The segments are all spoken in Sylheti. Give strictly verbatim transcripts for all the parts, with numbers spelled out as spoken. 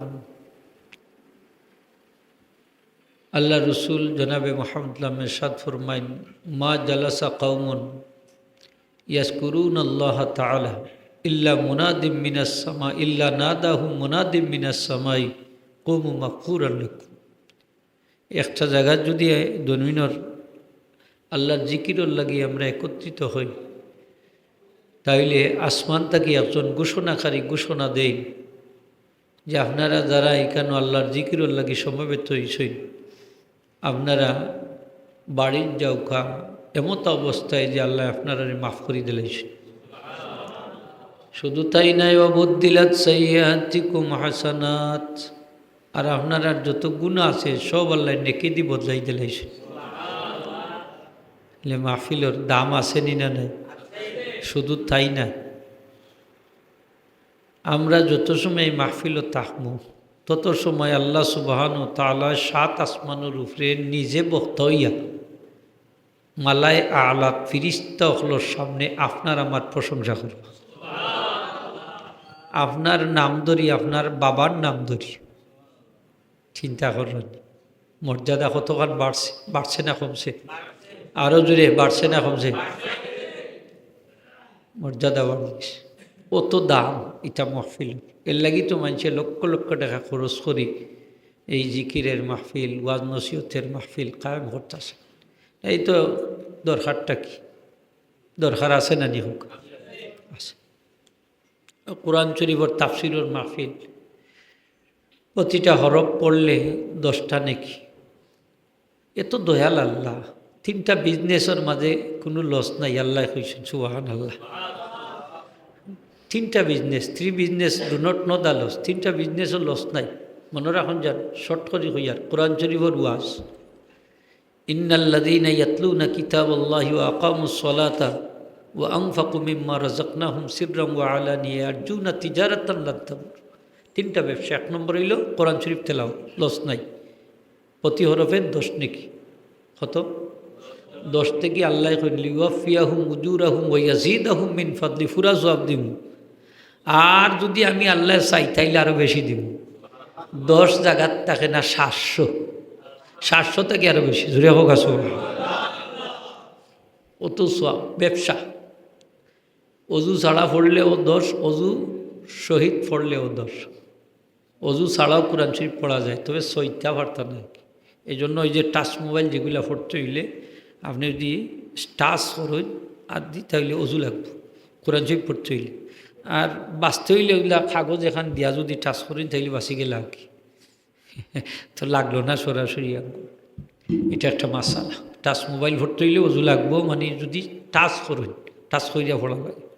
আল্লাহর রসুল জনাবে মুহাম্মদ সাল্লাল্লাহু আলাইহি ওয়াসাল্লাম ইরশাদ ফরমাইন, "মা জালাসা কওমুন ইয়াজকুরুনাল্লাহা তাআলা ইল্লা মুনাদিম মিনাস সামা, ইল্লা নাদাহুম মুনাদিম মিনাস সামাই, কুমু মাগফুরান লাকুম।" একটা জাগাত যদি দুনিয়ার আল্লাহর জিকিরর লাগি আমরা একত্রিত হই, তাইলে আসমান থাকি একজন ঘোষণাকারী ঘোষণা দেইন যে, "আপনারা যারা ইখানো আল্লাহর জিকিরর লাগি সমবেত হইছইন, আপনারা বাড়িত যাউক্কা এমতা অবস্থায় যে আল্লায় আপনারারে মাফ করি দিলাইছইন।" শুধু তাই নায়, "ওয়া বুদ্দিলাত সাইয়্যাতিকুম হাসানাত।" আর আপনারার যত গুনাহ আছে, সব আল্লায় নেকিদি বদলাই দিলাইছইন। তাইলে মাহফিলর দাম আছে নি না নাই? শুধু তাই না, আমরা যত সময় এই মাহফিলো থাকমু, তত সময় আল্লাহ সুবহানাহু ওয়া তাআলা সাত আসমানর উপরে নিজে বক্তা হইয়া মালায়ে আলাত ফিরিস্তা অকলর সামনে আপনার আমার প্রশংসা করবা। আপনার নাম ধরি, আপনার বাবার নাম ধরি। চিন্তা করইন, মর্যাদা কতখান বাড়ছে, বাড়ছে না কমছে? আরো জোরে, বাড়ছে না কমছে? মর্যাদা বাড়ছে। অত দাম ইটা মাহফিল। এর লাগি তো মানষে লক্ষ লক্ষ টেকা খরচ করি এই জিকিরের মাহফিল, ওয়াজ নসিহতের মাহফিল কায়েম করতাছে। এই তো দরকারটা কি? দরকার আছে না নি? হোক, আছে। কোরআন শরীফর তাফসিরর মাহফিল, প্রতিটা হরফ পড়লে দশটা নেকি। এত দয়াল আল্লাহ। তিনটা বিজনেসর মাঝে কোনো লস নাই, আল্লায় কইছইন, সুবহানাল্লাহ। তিনটা business, three business do not know the loss, তিনটা বিজনেসর লস নাই। মনো রাখইন যান, শর্ট করি কইয়ার, কোরআন শরীফর ওয়াজ, ইন্নাল্লাযীনা ইয়াতলুনা কিতাবাল্লাহি ওয়া আকামুস সালাতা ওয়া আনফাকু মিম্মা রাযাকনাহুম সিররাম ওয়া আলানিয়া ইয়ারজুনা তিজারাতান লান তাবুর। তিনটা ব্যবসা, এক নম্বর অইলো কোরআন শরীফ তেলাওয়াত, লস নাই, প্রতি হরফে দশ নেকি। কত? দশ থাকি আল্লায় কইন, "লিওয়াফিয়াহুম উজুরাহুম ওয়া ইয়াজিদাহুম মিন ফাদলি", পুরা সওয়াব দিমু। আর যদি আমি আল্লায় চাই, তাইলে আরো বেশি দিমু। দশ জাগাত থাকে না, সাতশো। সাতশো থাকি আরো বেশি। জোরে হোক, আসো। অত সওয়াব, ব্যবসা। অজু ছাড়া পড়লেও দশ, অজু সহিত পড়লেও দশ। অজু ছাড়াও কোরআন শরীফ পড়া যায়, তবে ছয়টা পারতা নায়। এই জন্য ওই যে টাচ মোবাইল যেগুলা পড়তে অইলে, আপনে যদি টাচ করইন আর দি, তাইলে অজু লাগবো, কোরআন শরীফ পড়তে অইলে। আর বাঁচতে অইলে ওইগুলা কাগজ এখান দিয়া যদি টাচ করইন, তাইলে বাঁচি গেলা আর কি। তো লাগলো না সরাসরি আঙ্গুল। ইটা একটা মাসালা। টাচ মোবাইল পড়তে অইলে অজু লাগবো, মানে যদি টাচ করইন, টাচ করিয়া পড়া লাগে,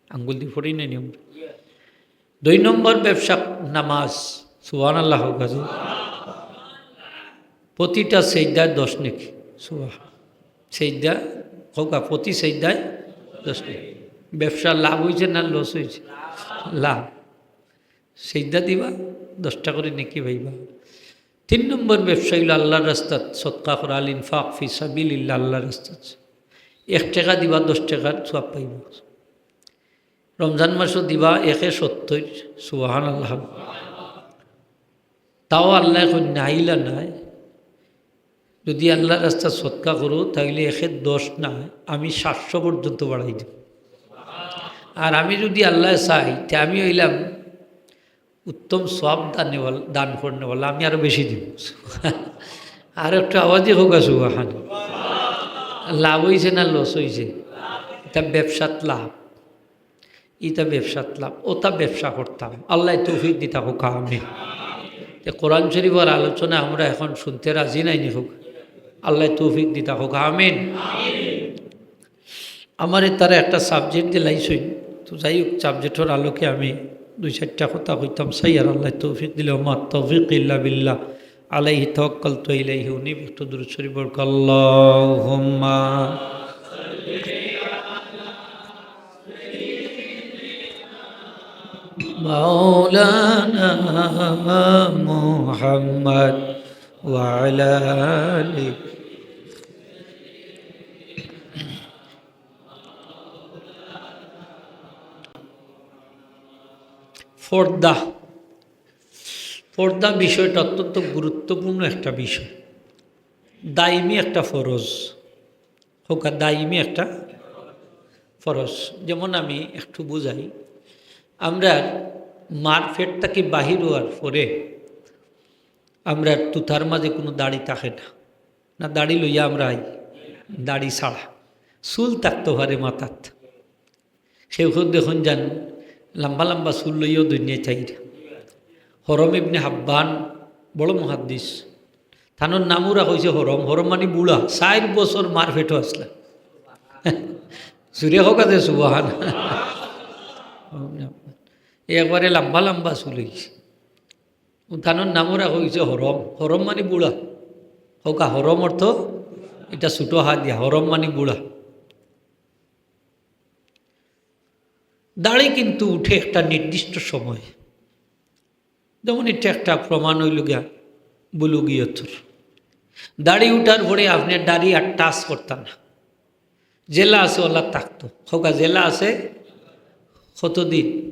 আঙ্গুল দি পড়ি না নিয়ম। দুই নম্বর ব্যবসা নামাজ। সুবহানাল্লাহ হোক, আজি। প্রতিটা সেজদায় দশ নেকি। সুবহান। সেজদা হোক, প্রতি সেজদায় দশ নেকি। ব্যবসা লাভ অইছে না লস অইছে? লাভ। সেজদা দিবা, দশটা করি নেকি পাইবা। তিন নম্বর ব্যবসা অইলো আল্লাহর রাস্তাত সদকা করা, আল ইনফাক ফি সাবিলিল্লাহ, আল্লাহর রাস্তাত। এক টেকা দিবা, দশ টেকার সওয়াব পাইবা। রমজান মাসো দিবা একে সত্তইর, সুবহানাল্লাহ। তাও আল্লায় কইন নাইলা নায়, যদি আল্লাহর রাস্তাত সদকা করো, তাইলে একে দশ নায়, আমি সাতশো পর্যন্ত বাড়াই দিমু। আর আমি যদি আল্লায় চাই, তে আমি অইলাম উত্তম সওয়াব দানেওয়ালা, দান করনেওয়ালা, আমি আরো বেশি দিমু। আর একটু আওয়াজে হোক, সুবহান। লাভ অইছে না লস অইছে? ইটা ব্যবসাত লাভ। ইটা ব্যবসাত লাভ, ওটা ব্যবসা করতাম। আল্লায় তৌফিক দিতা হোক, আমিন। তে কোরআন শরীফর আলোচনা আমরা এখন শুনতে রাজি নায় নি হোক? আল্লায় তৌফিক দিতা হোক, আমিন। আমারে তারা একটা সাবজেক্ট দিলাইছইন, তো যাই হোক, সাবজেক্টর আলোকে আমি দুই চাইরটা কথা কইতাম চাই, আর আল্লায় তৌফিক দিলে, ওমা তৌফিক ইল্লা বিল্লাহ, আলাইহি তাওয়াক্কালতু ওয়া ইলাইহি উনীব। একটু দুরূদ শরীফ পড়ুক, আল্লাহুম্মা মাওলানা মুহাম্মদ ওয়া আলা আলি। পর্দা। পর্দা বিষয়টা অত্যন্ত গুরুত্বপূর্ণ একটা বিষয়, দায়মি একটা ফরজ। কউক্কা, দায়মি একটা ফরজ। যেমন আমি একটু বুঝাই, আমরার মার পেট থাকি বাহির অওয়ার পরে আমরার তুতার মাঝে কুনু দাড়ি থাকে না, না দাড়ি লইয়া আমরা আই, দাড়ি ছাড়া। চুল থাকতো পারে মাথাত, কেউ কেউ দেখইন যান লম্বা লম্বা চুল লইয়াও দুনিয়াত আইরা। হরম ইবনে হাব্বান, বড় মুহাদ্দিস, তানর নামও রাখা অইছে হরম। হরম মানি বুড়া, চাইর বছর মার পেটো আছলা। জুরে কউক্কা যে সুবহান। একবারে লম্বা লম্বা চুল অইছে। তানর নামও রাখা অইছে হরম। হরম মানি বুড়া। কউক্কা, হরম অর্থ ইটা ছোট হা দিয়া, হরম মানি বুড়া। দাড়ি কিন্তু উঠে একটা নির্দিষ্ট সময়, যেমন ইটা একটা প্রমাণ অইলো গিয়া বুলুগিয়তর। দাড়ি উঠার পরে আপনে দাড়ি আর টাচ করতা না, যেলা আছে অলা থাকতো। কউক্কা, যেলা আছে কতদিন?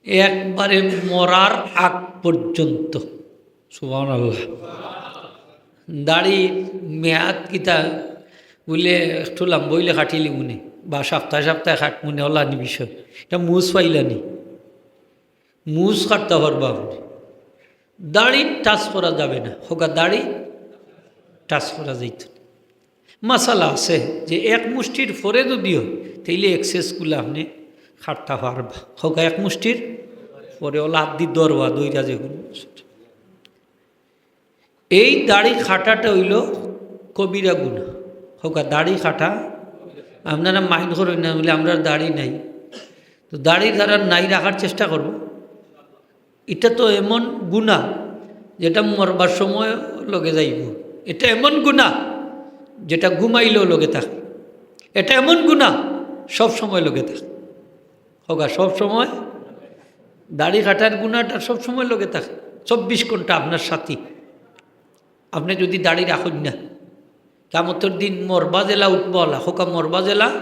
একবারে মরার আগ পর্যন্ত। সুবহানাল্লাহ। দাড়ি মেয়াদ কিতা বুলে একটু লম্বা অইলে কাটিলিমুনে, বা সপ্তাহে সপ্তাহে কাটমুনে, অলানি বিষয়। ইটা মুছ পাইলানি, মুছ কাটতা পারবা আপনে। দাড়ি টাচ করা যাবে না। কউক্কা, দাড়ি টাচ করা যাইতো না। মাসালা আছে যে এক মুষ্টির পরে যদি অয়, তাইলে এক্সেসগুলা আপনে কাটতা পারবা। কউক্কা, এক মুষ্টির পরে অলা আত দি ধরবা, ধইরা যেগুন। এই দাড়ি কাটাটা অইলো কবিরা গুনা। কউক্কা, দাড়ি কাটা, আপনারা মাইন্ড করইন না, বুলে আমরার দাড়ি নাই, তো দাড়ি যারার নাই রাখার চেষ্টা করবো। ইটা তো এমন গুনা যেটা মরবার সময় লগে যাইবো। ইটা এমন গুনা যেটা ঘুমাইলেও লগে থাকে। ইটা এমন গুনা সব সময় লগে থাকে। কউক্কা, সব সময় দাড়ি কাটার গুনাটা সব সময় লগে থাকে, চব্বিশ ঘন্টা আপনার সাথী। আপনে যদি দাড়ি রাখইন না, কিয়ামতর দিন মরবা যেলা উঠবা অলা। কউক্কা, মরবা যেলা,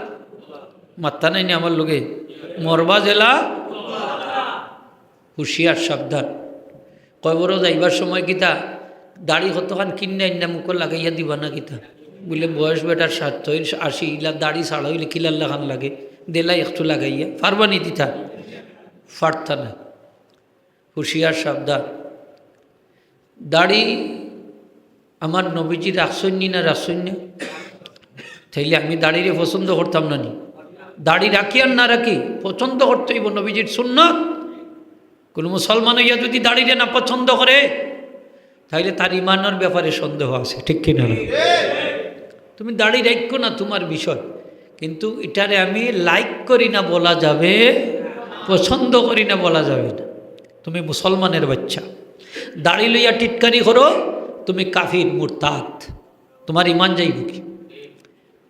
মাতইন না নি আমার লগে, মরবা যেলা। হুঁশিয়ার, সাবধান। কবরো যাইবার সময় কিতা দাড়ি কতখান কিন্না আইন্না মুখো লাগাইয়া দিবা না কিতা? বুলে বয়স বেটার ষাট, আশি, ইলা দাড়ি ছাড়া অইলে কিলার লাখান লাগে, দেলা একটু লাগাইয়া। পারবা নি দিতা? পারতা না। হুঁশিয়ার, সাবধান। দাড়ি আমার নবীজি রাখছইন নি না রাখছইন না? তাইলে আমি দাড়িরে পছন্দ করতাম না নি? দাড়ি রাখি আর না রাখি, পছন্দ করতে অইবো নবীজির সুন্নত। কুনু মুসলমান অইয়া যদি দাড়িরে না পছন্দ করে, তাইলে তার ইমানর ব্যাপারে সন্দেহ আছে, ঠিক কি না? তুমি দাড়ি রাখো না, তুমার বিষয়, কিন্তু ইটারে আমি লাইক করি না বলা যাবে, পছন্দ করি না বলা যাবে না। তুমি মুসলমানের বাচ্চা, দাড়ি লইয়া টিটকারি করো, তুমি কাফির, মুরতাদ, তুমার ইমান যাইবো কি?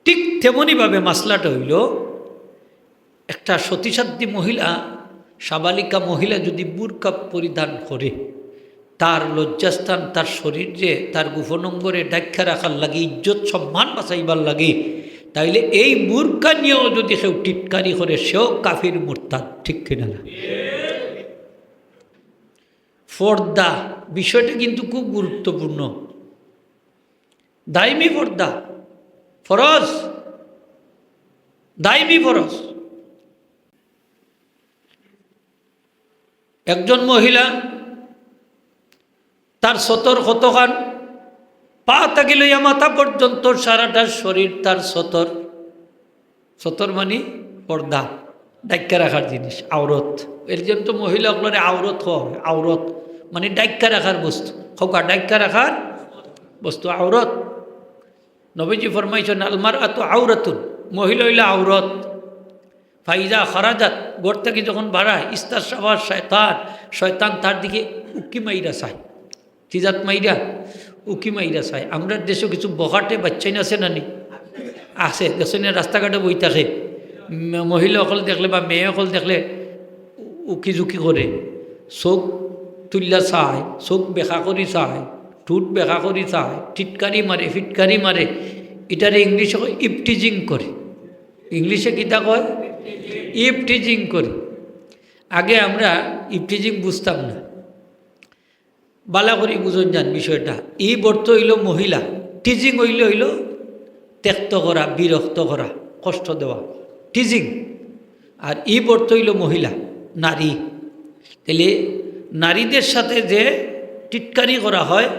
ঠিক তেমনি ভাবে মাসলাটা অইলো, একটা সতীসাধ্বী মহিলা, সাবালিকা মহিলা যদি বুরকা পরিধান করে, তার লজ্জাস্থান, তার শরীররে, তার গোপন অঙ্গরে ঢাইক্কা রাখার লাগি, ইজ্জত সম্মান বাঁচাইবার লাগি, তাইলে এই বুরকা নিয়াও যদি কেউ টিটকারি করে, সেও কাফির, মুরতাদ, ঠিক কি না? পর্দা বিষয়টা কিন্তু খুব গুরুত্বপূর্ণ। দাইমি পর্দা ফরজ, দাইমি ফরজ। একজন মহিলা, তার সতর কতখান, পা থাকি লইয়া মাথা পর্যন্ত সারাটা শরীর তার সতর। সতর মানি পর্দা, ঢাইক্কা রাখার জিনিস, আওরত। এর জন্য তো মহিলা অকলরে আওরত কওয়া অয়। আওরত মানি ঢাইক্কা রাখার বস্তু। কউক্কা, ঢাইক্কা রাখার বস্তু আওরত। নবীজি ফরমাইছইন, "আল মারআতু আওরাতুন", মহিলা অইলা আওরত। "ফাইজা খারাজাত", ঘর থাকি যখন বারায়, "ইস্তাশরাফা শায়তান", শয়তান তার দিকে উকি মাইরা চায়। কি জাত মাইরা? উকি মাইরা চায়। আমরার দেশো কিছু বখাটে বাইচ্চাইন আছে না নি? আছে, দেখছইন নি, রাস্তাঘাটো বই থাকে। ম-, মহিলা অকল দেখলে বা মেয়ে অকল দেখলে উ-, উকি ঝুঁকি করে, চউখ তুলিয়া চায়, চউখ বেকা করি চায়, ঠুট বেকা করি চায়, টিটকারি মারে, ফিটকারি মারে। ইটারে ইংলিশে কয় ইভটিজিং করে। ইংলিশে কিতা কয়? ইভটিজিং করে। আগে আমরা ইভটিজিং বুঝতাম না। বালা করি বুঝইন যান বিষয়টা। ইব অর্থ অইলো মহিলা, টিজিং অইলো, অইলো ত্যক্ত করা, বিরক্ত করা, কষ্ট দেওয়া, টিজিং। আর ইব অর্থ অইলো মহিলা, নারী। তাইলে নারীদের সাথে যে টিটকারি করা হয়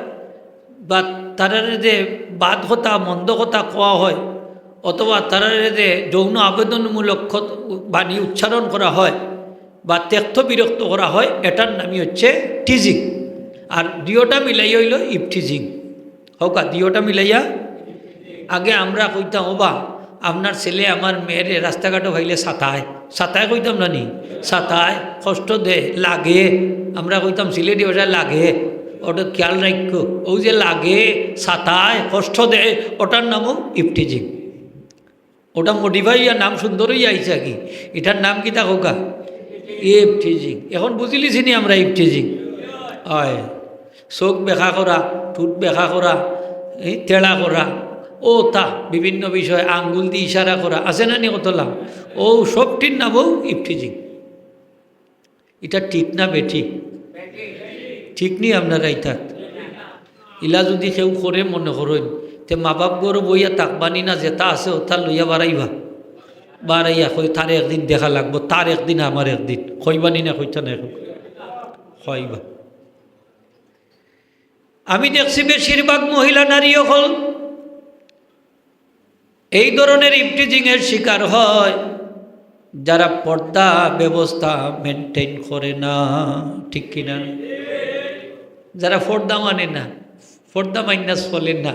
বা তারারে যে বাদ কথা, মন্দ কথা কওয়া হয়, অথবা তারারে যে যৌন আবেদনমূলক বাণী উচ্চারণ করা হয় বা ত্যক্ত বিরক্ত করা হয়, এটার নামই হচ্ছে টিজিং। আর দুইটা মিলাইয়া অইলো ইভটিজিং। হউক্কা, দুইটা মিলাইয়া। আগে আমরা কইতাম, "ওবা, আপনার ছেলে আমার মেয়েরে রাস্তাঘাটো পাইলে সাতায়।" সাতায় কইতাম না নি? সাতায়, কষ্ট দেয়, লাগে। আমরা কইতাম সিলেটি ভাষায় লাগে। ওটা খেয়াল রাখো, ওই যে লাগে, সাতায়, কষ্ট দেয়, ওটার নামও ইভটিজিং। ওটা modify অইয়া নাম সুন্দর অইয়া আইছে আর কি। এটার নাম কিতা কউক্কা? ইভটিজিং। এখন বুঝিলিছি নি আমরা ইভটিজিং? অয়, চোখ বেকা করা, ঠুট বেকা করা, এই তেড়া করা, ও তা বিভিন্ন বিষয়ে আঙ্গুল দি ইশারা করা, আছে না নি কতলা? ও সবটির নামও ইভটিজিং। ইটা ঠিক না বেঠিক? ঠিক নি আপনারা ইতাত? ইলা যুদি কেউ করে মনে করইন, তে মা বাপ ঘরো বইয়া থাকবানি না, যেটা আছে ওটা লইয়া বাড়াইবা। বাড়াইয়া কই, "তার একদিন দেখা লাগবো, তার একদিন আমার একদিন।" কইবানি না, কইতা না এখন? কইবা। আমি দেখছি বেশিরভাগ মহিলা নারী অকল এই ধরনের ইভটিজিংয়ের শিকার হয়, যারা পর্দা ব্যবস্থা maintain করে না, ঠিক কি না? যারা পর্দা মানে না, পর্দা মাইনা চলে না,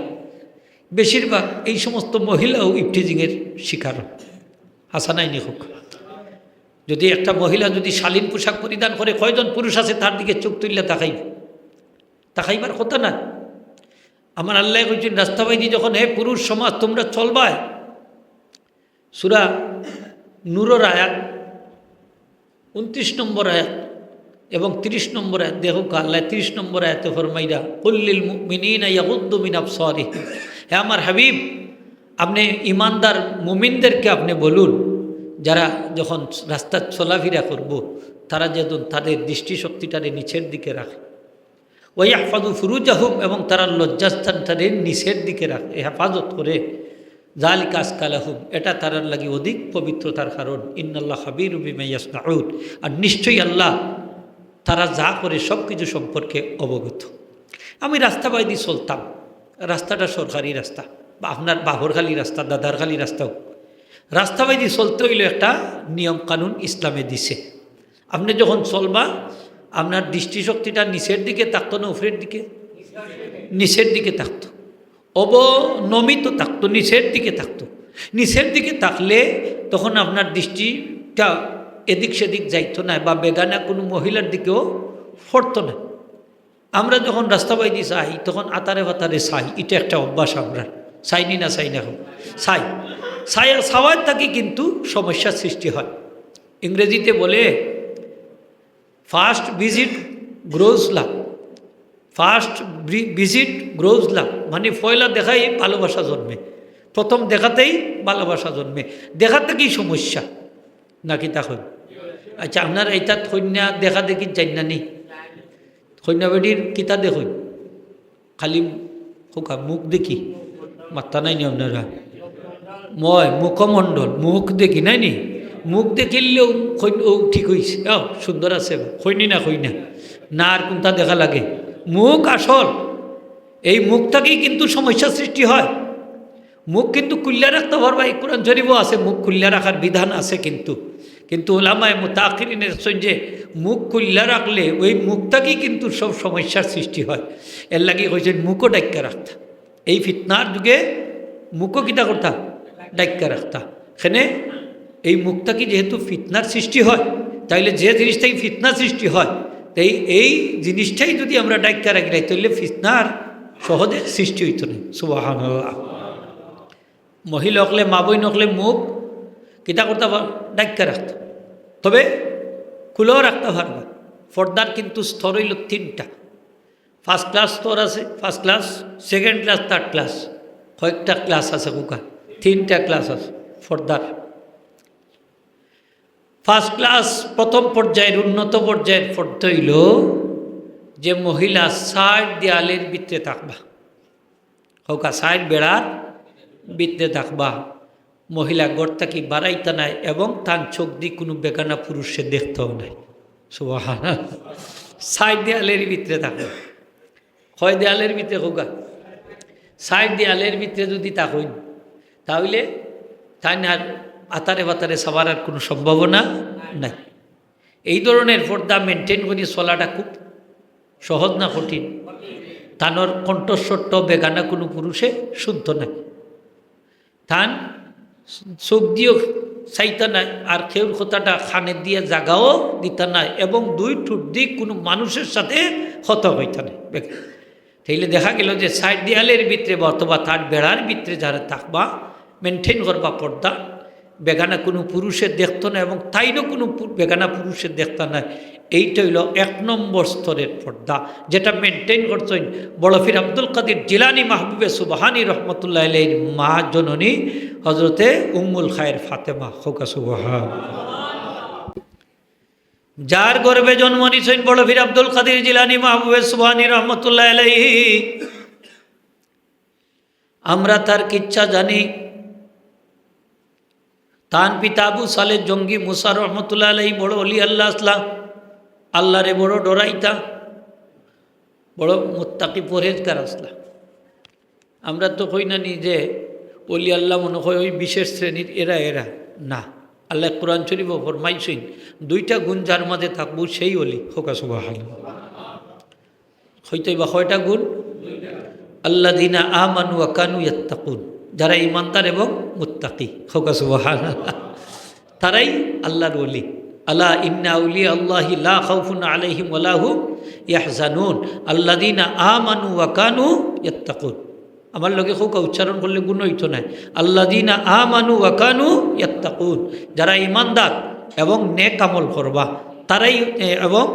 বেশিরভাগ এই সমস্ত মহিলাও ইভটিজিংয়ের শিকার হয়। হাছা নায় নি কউক্কা? যদি একটা মহিলা যদি শালীন পোশাক পরিধান করে, কয়জন পুরুষ আছে তার দিকে চোখ তুলিয়া তাকাইবো? তাকাইবার কথা না। আমার আল্লায় কইছইন, রাস্তাবায়দি যখন, হে পুরুষ সমাজ, তোমরা চলবায়, সূরা নূরর আয়াত, ঊনত্রিশ নম্বর আয়াত এবং ত্রিশ নম্বর আয়াত, দেখউক্কা, আল্লায় ত্রিশ নম্বর আয়াতে ফরমাইরা, "কুল্লিল মুমিনিনা ইয়াগুদ্দু মিন আবসারিহিম।" হে আমার হাবিব, আপনি ইমানদার মুমিনদেরকে আপনি বলুন, যারা যখন রাস্তাত চলাফিরা করবো, তারা যেন তাদের দৃষ্টিশক্তিটারে নিচের দিকে রাখে। "ওয়া ইয়াহফাযু ফুরুজাহুম", এবং তারা লজ্জাস্থানটারে নিচের দিকে রাখে, হেফাজত করে। "যালিকা আজকা লাহুম", এটা তারার লাগি অধিক পবিত্রতার কারণ। "ইন্নাল্লাহা খাবীরুম বিমা ইয়াসনাউন", আর নিশ্চয়ই আল্লাহ তারা যা করে সব কিছু সম্পর্কে অবগত। আমি রাস্তাবায়দি চলতাম, রাস্তাটা সরকারি রাস্তা, বা আপনার বাপর খালি রাস্তা, দাদার খালি রাস্তা অউক, রাস্তাবায়দি চলতে অইলে একটা নিয়ম কানুন ইসলামে দিছে। আপনি যখন চলবা, আপনার দৃষ্টিশক্তিটা নিচের দিকে থাকতো না উপরের দিকে? নিচের দিকে থাকতো। অবনমিত থাকতো, নিচের দিকে থাকতো। নিচের দিকে থাকলে তখন আপনার দৃষ্টিটা এদিক সেদিক যাইতো না বা বেগানা কোনো মহিলার দিকেও পড়তো না। আমরা যখন রাস্তাবায়দি চাই, তখন আতারে ফাতারে চাই, এটা একটা অভ্যাস আমরা। চাই নি না চাই না? এখন চাই। চাই, চাওয়ার থাকি কিন্তু সমস্যার সৃষ্টি হয়। ইংরেজিতে বলে, "First visit grows love, first visit grows love", মানে পয়লা দেখাই ভালোবাসা জন্মে, প্রথম দেখাতেই ভালোবাসা জন্মে। দেখা থাকি সমস্যা, নাকি তা কই? আচ্ছা, আপনারা ইতাত কইন্যা দেখা দেখি যাইন না নি? কইন্যা বেটির কিতা দেখইন? খালি কউক্কা মুখ দেখি, মাত্তা নাই নি আপনারা? মই মুখমণ্ডল, মুখ দেখি নাই নি? মুখ দেখিলেও কইন, "ও ঠিক অইছে, ও সুন্দর আছে, কইনি না, কই না।" না, আর কোনটা দেখা লাগে? মুখ আসল। এই মুখ থাকি কিন্তু সমস্যা সৃষ্টি হয়। মুখ কিন্তু খুলিয়া রাখতে পারবা, এই কোরআন শরীফও আছে, মুখ খুলিয়া রাখার বিধান আছে কিন্তু। কিন্তু উলামায়ে মুতাআখিরিনে কইছইন যে মুখ খুলিয়া রাখলে ওই মুখ থাকি কিন্তু সব সমস্যার সৃষ্টি হয়। এর লাগি কইছইন মুখও ডাকিয়া রাখতা। এই ফিতনার যুগে মুখও কিতা করতা? ডাকিয়া রাখতা। কেনে এই মুখ থাকি যেহেতু ফিতনার সৃষ্টি হয়, তাইলে যে জিনিস থাকি ফিতনা সৃষ্টি হয়, তাই এই জিনিসটাই যদি আমরা ডাকিয়া রাখি, তাইলে ফিতনার সহজে সৃষ্টি অইতো নায়। সুবহানাল্লাহ। মহিলা অকলে, মা বইন অকলে মুখ কিতা করতা পার-, ডাকিয়া রাখতা, তবে খুলেও রাখতা পারবা। পর্দার কিন্তু স্তর অইলো তিনটা। First class স্তর আছে, first class, second class, third class, কয়েকটা class আছে কউক্কা, তিনটা class আছে পর্দার। First class, প্রথম পর্যায়ের, উন্নত পর্যায়ের পর্দা অইলো যে মহিলা চাইর দেয়ালর ভিতরে থাকবা, কউক্কা, চাইর বেড়ার ভিতরে থাকবা, মহিলা ঘর থাকি বারাইতা নায় এবং তান চউখদি কুনু বেগানা পুরুষরে দেখতাও নায়। সুবহানাল্লাহ। চাইর দেয়ালর ভিতরে থাকবা। কয় দেয়ালর ভিতরে কউক্কা? চাইর দেয়ালর ভিতরে যুদি থাকইন, তা অইলে তাইন আর আতারে বাতারে চাওয়ার আর কুনু সম্ভাবনা নাই। এই ধরনের পর্দা maintain করি চলাটা খুব সহজ না কঠিন? তানর কণ্ঠস্বরটাও বেগানা কুনু পুরুষে শুনতো নায়। তান চউখদিও চাইতা নায়, আর কেউর কথাটা কানে দিয়া জাগাও দিতা নায়, এবং দুই ঠুটদি কুনু মানুষর সাথে কথা কইতা নায়। তাইলে দেখা গেল যে চাইর দেয়ালর ভিতরে বা অথবা তার বেড়ার ভিতরে যারা থাকবা, maintain করবা পর্দা, বেগানা কুনু পুরুষে দেখতো না এবং তাইনও কুনু পু-, বেগানা পুরুষে দেখতা না। এইটা অইলো এক নম্বর স্তরের পর্দা, যেটা maintain করছইন বড় পীর আব্দুল কাদির জিলানী মাহবুবে সুবহানী রহমতুল্লাহ আলাইহির মা জননী হজরতে উম্মুল খায়ের ফাতেমা। কউক্কা সুবহান। যার গর্ভে জন্ম নিছইন বড় পীর আব্দুল কাদির জিলানী মাহবুবে সুবহানী রহমতুল্লাহ আলাইহি, আমরা তার কিচ্ছা জানি। তান পিতা আবু সালে জঙ্গি মুসা রহমতুল্লাহ আলাইহি বড় অলি আল্লাহ আছলা, আল্লাহরে বড় ডরাইতা, বড় মুত্তাকি পরহেজগার আছলা। আমরা তো কই না নি যে অলি আল্লাহ মনে হয় ওই বিশেষ শ্রেণীর এরা এরা, না। আল্লাহ কোরআন শরীফও ফরমাইছইন, দুইটা গুণ যার মাঝে থাকবো সেই অলি। কউক্কা সুবহানাল্লাহ। কইতে বা কয়টা গুণ? আল্লাযীনা আমানু ওয়া কানু ইয়াত্তাকুন, যারা ইমানদার এবং মুত্তাকি। কউক্কা সুবহানাল্লাহ। তারাই আল্লাহর ওলি। আলা ইন্না আউলিয়া আল্লাহি লা খাউফুন আলাইহিম ওয়া লা হুম ইয়াহজানুন, আল্লাযীনা আমানু ওয়া কানু ইয়াত্তাকুন। আমার লগে কউক্কা, উচ্চারণ করলে গুণ অইতো নায়। আল্লাযীনা আমানু ওয়া কানু ইয়াত্তাকুন, যারা ইমানদার এবং নেক আমল করবা, তারাই, এ, এবং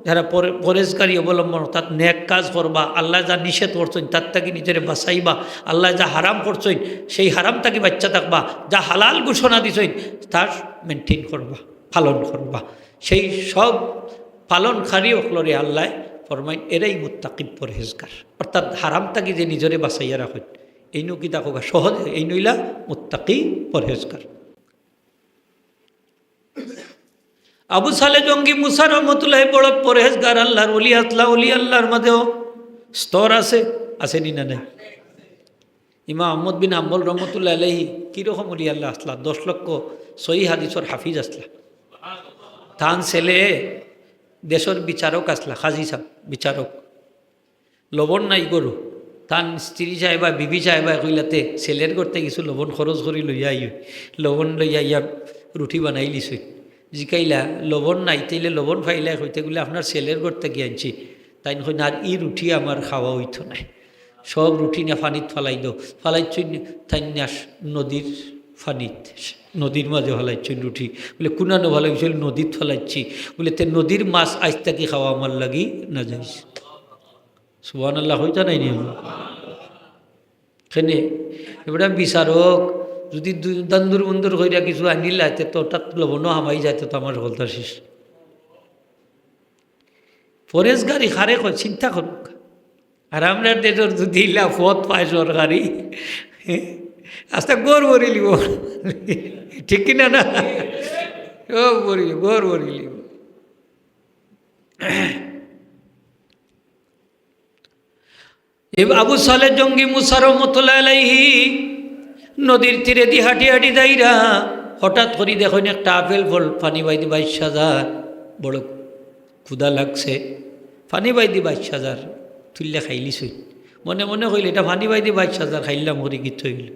যারা পরে-, পরহেজগারি অবলম্বন, অর্থাৎ নেক কাজ করবা, আল্লায় যা নিষেধ করছইন তার থাকি নিজরে বাঁচাইবা, আল্লায় যা হারাম করছইন সেই হারাম থাকি বাঁচিয়া থাকবা, যা হালাল ঘোষণা দিছইন তার maintain করবা, পালন করবা। সেই সব পালনকারী অকলরে আল্লায় ফরমাইন, এরাই মুত্তাকি পরহেজগার। অর্থাৎ হারাম থাকি যে নিজরে বাঁচাইয়া রাখইন, এইনও কিতা কউক্কা সহজে, এইন অইলা মুত্তাকি পরহেজগার। আবু সালে জঙ্গি মুসা রহমতুল্লাহ বড় পরহেজগার, আল্লাহর ওলি আছলা। ওলি আল্লাহর মাঝেও স্তর আছে, আছে নি না নাই? ইমাম আহমদ বিন হাম্বল রহমতুল্লাহ আলাইহি কিরকম ওলি আল্লাহ আছলা? দশ লক্ষ সহি হাদিসর হাফিজ আছলা। তান ছেলে দেশর বিচারক আছলা, কাজী সাব, বিচারক। লবণ নাই ঘরো। তান স্ত্রী সাহেবা, বিবি সাহেবা কইলা, তে ছেলের ঘরতে কিছু লবণ খরচ করি লইয়া আইও। লবণ লইয়া আইয়া রুটি বানাইলিছইন। জিকাইলা, লবণ নাই, তাইলে লবণ পাইলায় কই? তে কইলা, আপনার ছেলের ঘরতে গিয়া আনছি। তাইন কইন, আর ই রুটি আমার খাওয়া অইতো নায়, সব রুটি নিয়া পানিত ফালাই দেও। ফালাইছইন তাইন নিয়া নদীর পানিত, নদীর মাঝে ফালাইছইন রুটি। বলে, কুনানো ফালাইছইন? নদীত ফালাইছি। বলে, তে নদীর মাছ আইজ থাকি খাওয়া আমার লাগি নাজাইজ। সুবহানাল্লাহ কইতা নায় নি? কেনে? এবারে বিচারক যদি দু-, দান্দুর মুন্দুর কইরা কিছু আনিলা, তে তো অটাত লবণও হামাই যায়, তে তো আমার হকলতা শেষ। পরহেজগারি কারে কয়, চিন্তা করউক্কা। আর আমরার দেশর যদি ইলা পদ পায় সরকারি, আস্তা ঘর ভরিলিবো। ঠিক কি না, না? ও ভরিলিবো, ঘর ভরিলিবো। এ আবু সালে জঙ্গি মুসা রহমতুল্লাহ আলাইহি নদীর তীরেদি হাঁটি হাঁটি যাইরা হঠাৎ করি দেখইন একটা আপেল ফল পানি বাইদি বাইশ হাজার, বড় ক্ষুধা লাগছে, পানি বাইদি বাইশ হাজার তুইল্লা খাইলিছইন। মনে মনে কইলা, এটা পানি বাইদি বাইশ হাজার খাইলাম করি কিতা অইলো?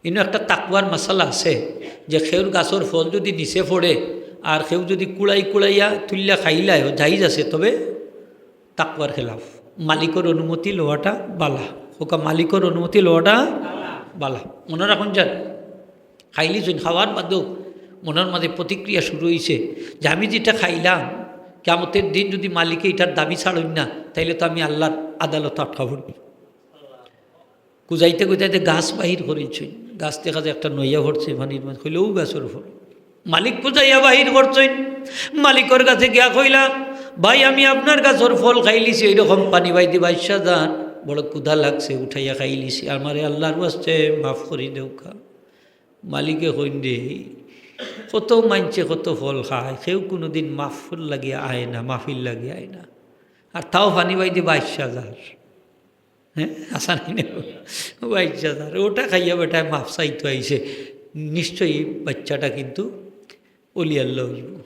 ইনো একটা তাকওয়ার মাসালা আছে যে কেউর গাছর ফল যদি নিচে পড়ে আর কেউ যদি কুড়াই কুড়াইয়া তুইল্লা খাইলায়, জাইজ আছে, তবে তাকওয়ার খেলাফ। মালিকর অনুমতি লওয়াটা বালা। কউক্কা, মালিকর অনুমতি লওয়াটা বালা। মনো রাখইন যান, খাইলিছইন, খাওয়ার বাদেও মনর মাঝে প্রতিক্রিয়া শুরু অইছে যে আমি যেটা খাইলাম, কিয়ামতের দিন যদি মালিকে ইটার দাবি ছাড়ইন না, তাইলে তো আমি আল্লাহর আদালতো আটকা পড়মু। কুজাইতে কুজাইতে গাছ বাহির করিলছইন, গাছ দেখা যায় একটা নইয়া পড়ছে পানির মাঝে, কইলা, অউ গাছর ফল। মালিক কুজাইয়া বাহির করছইন, মালিকর কাছে গিয়া কইলা, ভাই, আমি আপনার গাছর ফল খাইলিছি, এইরকম পানি বাইদি বাইশা যার, বড় ক্ষুধা লাগছে, উঠাইয়া খাইলিছি, আমারে আল্লাহর ওয়াস্তে মাফ করি দেউক্কা। মালিকে কইন রে, কত মাইনষে কত ফল খায়, কেউ কুনুদিন মাফর লাগি আয় না, মাফির লাগি আয় না। আর তাও পানি বাইদি বাইশা যার। হ্যাঁ, আশা নাই না? বাইশা যার। ওটা খাইয়া বেটায় মাফ চাইতো আইছে। নিশ্চয়ই বাচ্চাটা কিন্তু অলি আল্লাহ অইবো।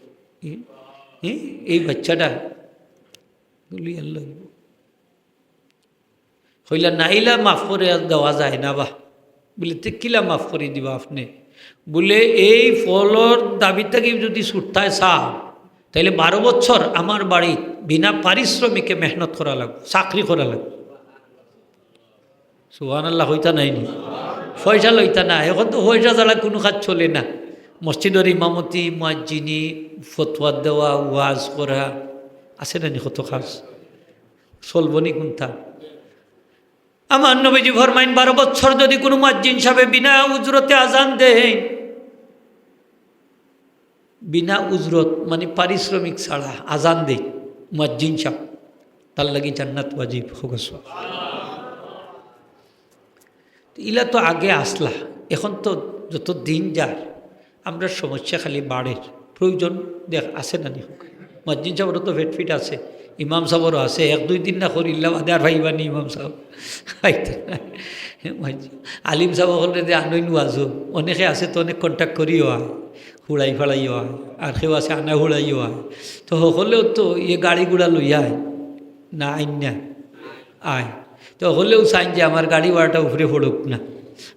হ্যাঁ, এই বাচ্চাটা অলি আল্লাহ অইবো। কইলা, "না, ইলা মাফ করি আর দেওয়া যায় না বা।" বলে, "তে কিলা মাফ করি দিবা আপনে?" বলে, "এই ফলর দাবি থাকি যদি ছুটতায় চাও, তাইলে বারো বছর আমার বাড়িত বিনা পারিশ্রমিকে মেহনত করা লাগবো, চাকরি করা লাগবো।" সুবহানাল্লাহ কইতা নায় নি? পয়সা লইতা না। এখন তো পয়সা ছাড়া কুনু কাজ চলে না। মসজিদর ইমামতি, মুয়াজ্জিনি, ফতোয়া দেওয়া, ওয়াজ করা, আছে না নি কত কাজ? চলবো নি কুনটা? আমার নবীজি ফরমাইন, বারো বছর যদি কুনু মুয়াজ্জিন সাবে বিনা উজরতে আজান দেইন, বিনা উজরত মানে পারিশ্রমিক ছাড়া আজান দেইন মুয়াজ্জিন সাব, তার লাগি জান্নাত ওয়াজিব। কউক্কা সুবহানাল্লাহ। ইলা তো আগে আসলা, এখন তো যত দিন যার, আমরার সমস্যা খালি বাড়ের। প্রয়োজন দেখ আছে না নি? মুয়াজ্জিন সাবর তো ফেটফিট আছে, ইমাম সাবরও আছে, এক দুই দিন না করিলা বাদে আর পাইবা নি ইমাম সাব। পাইতা না। আলিম সাব অকলরে যে আনইন ওয়াজো, অনেকে আছে তো অনেক contact করিও আয়, হুড়াই ফাড়াইও আয়, আর কেউ আছে আনা হুড়াইও আয়। তো হকলেও তো ইয়ে গাড়ি ঘোড়া লইয়া আয়, না আইন না আয়। তো হকলেও চাইন যে আমার গাড়ি ভাড়াটা উপরে পড়ুক না।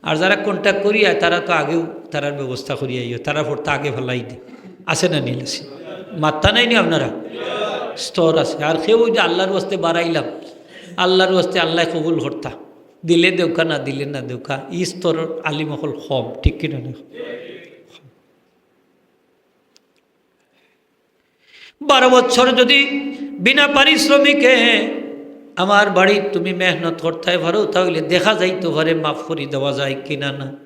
আর যারা contact করি আয়, তারা তো আগেও তারার ব্যবস্থা করি আইও, তারা পড়তা আগে ফালাই দে। আছে না নি? আছে। মাত্তা নাই নি আপনারা? স্তর আছে। আর কেউ ওই যে আল্লাহর ওয়াস্তে বাড়াইলাম, আল্লাহর ওয়াস্তে আল্লায় কবুল করতা, দিলে দেউক্কা, না দিলে না দেউক্কা, ই স্তরর আলিম অকল কম, ঠিক কিনা না? বারো বছর যদি বিনা পারিশ্রমিকে আমার বাড়িত তুমি মেহনত করতায় পারো, তাইলে দেখা যাইতো পারে মাফ করি দেওয়া যায় কিনা না।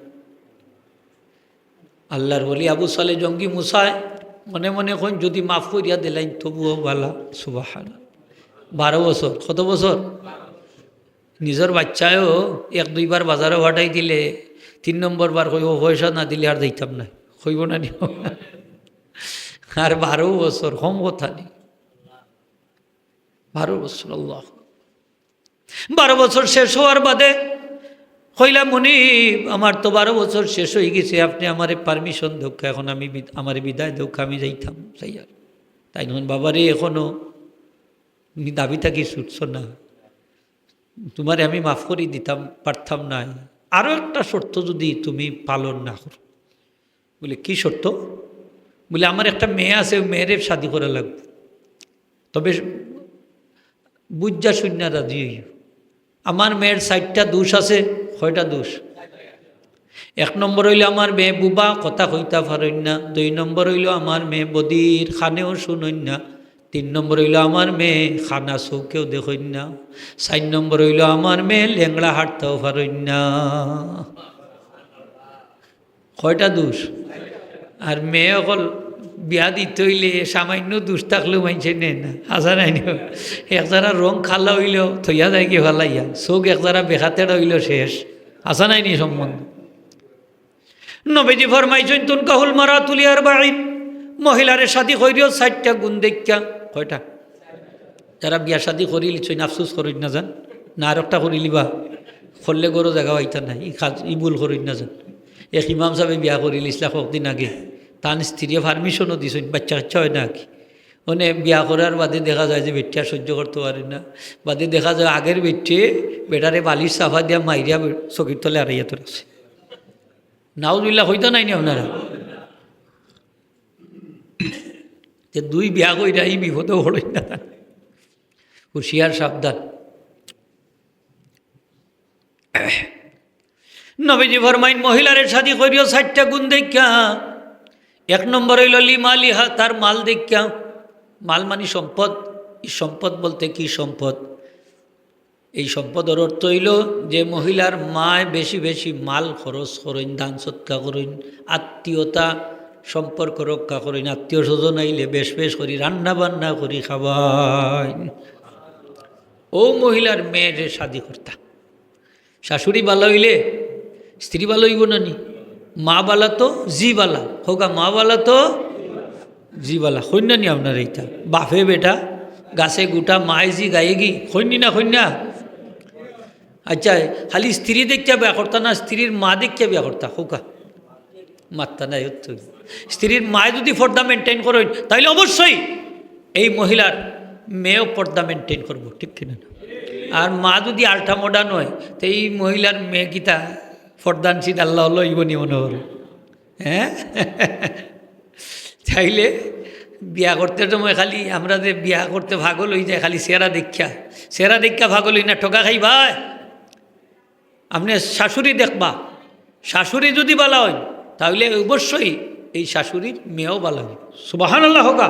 আল্লাহর ওলি আবু সালে জঙ্গি মুসায় মনে মনে কইন, "যদি মাফ করিয়া দিলাইন তবুও বালা।" সুবহানাল্লাহ। বারো বছর, কত বছর? নিজর বাচ্চায়ও এক দুইবার বাজারো পাঠাই দিলে, তিন নম্বর বার কইবো, "পয়সা না দিলে আর যাইতাম না।" কইবো না নি? আর বারো বছর, কম কথা নি। বারো বছর, আল্লাহ। বারো বছর শেষ হওয়ার বাদে কইলা, "মুনিব, আমার তো বারো বছর শেষ অইগেছে, আপনে আমারে permission দেউক্কা, এখন আমি বিদ-, আমারে বিদায় দেউক্কা, আমি যাইতাম।" যাইয়ার তাইন কইন, "বাবারে, এখনো তুমি দাবি থাকি ছুটছো না, তুমারে আমি মাফ করি দিতাম পারতাম নায়, আরো একটা শর্ত যদি তুমি পালন না করো।" বলে, "কি শর্ত?" বলে, "আমার একটা মেয়ে আছে, ওই মেয়েরে শাদি করা লাগবো, তবে বুঝা শুনিয়া রাজি অইও। আমার মেয়ের চাইরটা দোষ আছে।" কয়টা দোষ? এক নম্বর অইলো আমার মেয়ে বুবা, কথা কইতা পারইন না। দুই নম্বর অইলো আমার মেয়ে বধির, কানেও শুনইন না। তিন নম্বর অইলো আমার মেয়ে কানা চউখেও দেখইন না। চাইর নম্বর অইলো আমার মেয়ে লেংড়া, হাঁটতাও পারইন না। কয়টা দোষ? আর মেয়ে অকল বিয়া দিতে অইলে সামান্য দোষ থাকলেও মাইনষে নেয় না, আছে না নি? এক জারা রং কালা অইলেও থইয়া যায় গি ফালাইয়া, চউখ এক জারা বেকাতেড়া অইলেও শেষ, আছে না নি সম্বন্ধ? নবীজি ফরমাইছইন, "তুনকাহুল মারাতু লিআরবাইন", মহিলারে শাদি করিও চাইরটা গুণ দেখিয়া। কয়টা? যারা বিয়া শাদি করিলিছইন, আফসোস করইন না যান, না আরোকটা করিলিবা, করলে ঘরো জাগা পাইতা না, ই কাজ, ই ভুল করইন না যান। এক ইমাম সাবে বিয়া করিলিছলা কতদিন আগে, তান স্ত্রীয়ে permission-ও দিছইন, বাচ্চা কাচ্চা অয় না আর কি। মানে বিয়া করার বাদে দেখা যায় যে বেটিয়ে আর সহ্য করতো পারে না, বাদে দেখা যায় আগের বেটিয়ে বেটারে বালিশ চাপা দিয়া মাইরিয়া বে-, চকির তলে আড়াইয়া তো রাখছে। নাউজুবিল্লাহ কইতা নায় নি আপনারা? তে দুই বিয়া কইরা ই বিপদো পড়ইন না। হুঁশিয়ার সাবধান। নবীজি ফরমাইন, মহিলারে শাদি করিও চাইরটা গুণ দেখিয়া। এক নম্বর অইলো লিমালিহা, তার মাল দেখিয়া। মাল মানি সম্পদ। ই সম্পদ বলতে কি সম্পদ? এই সম্পদর অর্থ অইলো যে মহিলার মায় বেশি বেশি মাল খরচ করইন, দান সদকা করইন, আত্মীয়তা সম্পর্ক রক্ষা করইন, আত্মীয় স্বজন আইলে বেশ বেশ করি রান্না বান্না করি খাওয়াইন। ও মহিলার মেয়েরে শাদি করতা, শাশুড়ি বালা অইলে স্ত্রী বালা অইবো না নি? মা বালা তো জি বালা, কউক্কা মা বালা তো জি বালা, কইন না নি আপনারা ইতা? বাফে বেটা, গাছে গুটা, মায় জি গায়ে গি, কইন নি না, কইন না? আচ্ছা, খালি স্ত্রী দেখিয়া বিয়া করতা না, স্ত্রীর মা দেখিয়া বিয়া করতা, কউক্কা? মাত্তা নাই অত। স্ত্রীর মায় যদি পর্দা maintain করইন, তাইলে অবশ্যই এই মহিলার মেয়েও পর্দা maintain করবো, ঠিক কিনা না? আর মা যদি আল্টা মডার্ন হয়, তো এই মহিলার মেয়ে কিতা পর্দানশীল আল্লাহ হলো ইবনি মনে করো? হ্যাঁ, তাইলে বিয়া করতে সময় খালি আমরা যে বিয়া করতে পাগল হয়ে যায় খালি চেহারা দেখিয়া, চেহারা দেখিয়া পাগল হই না, ঠকা খাইবায়। আপনে শাশুড়ি দেখবা, শাশুড়ি যদি বালা হয়, তাহলে অবশ্যই এই শাশুড়ির মেয়েও বালা হয়। সুবহানাল্লাহ কউক্কা।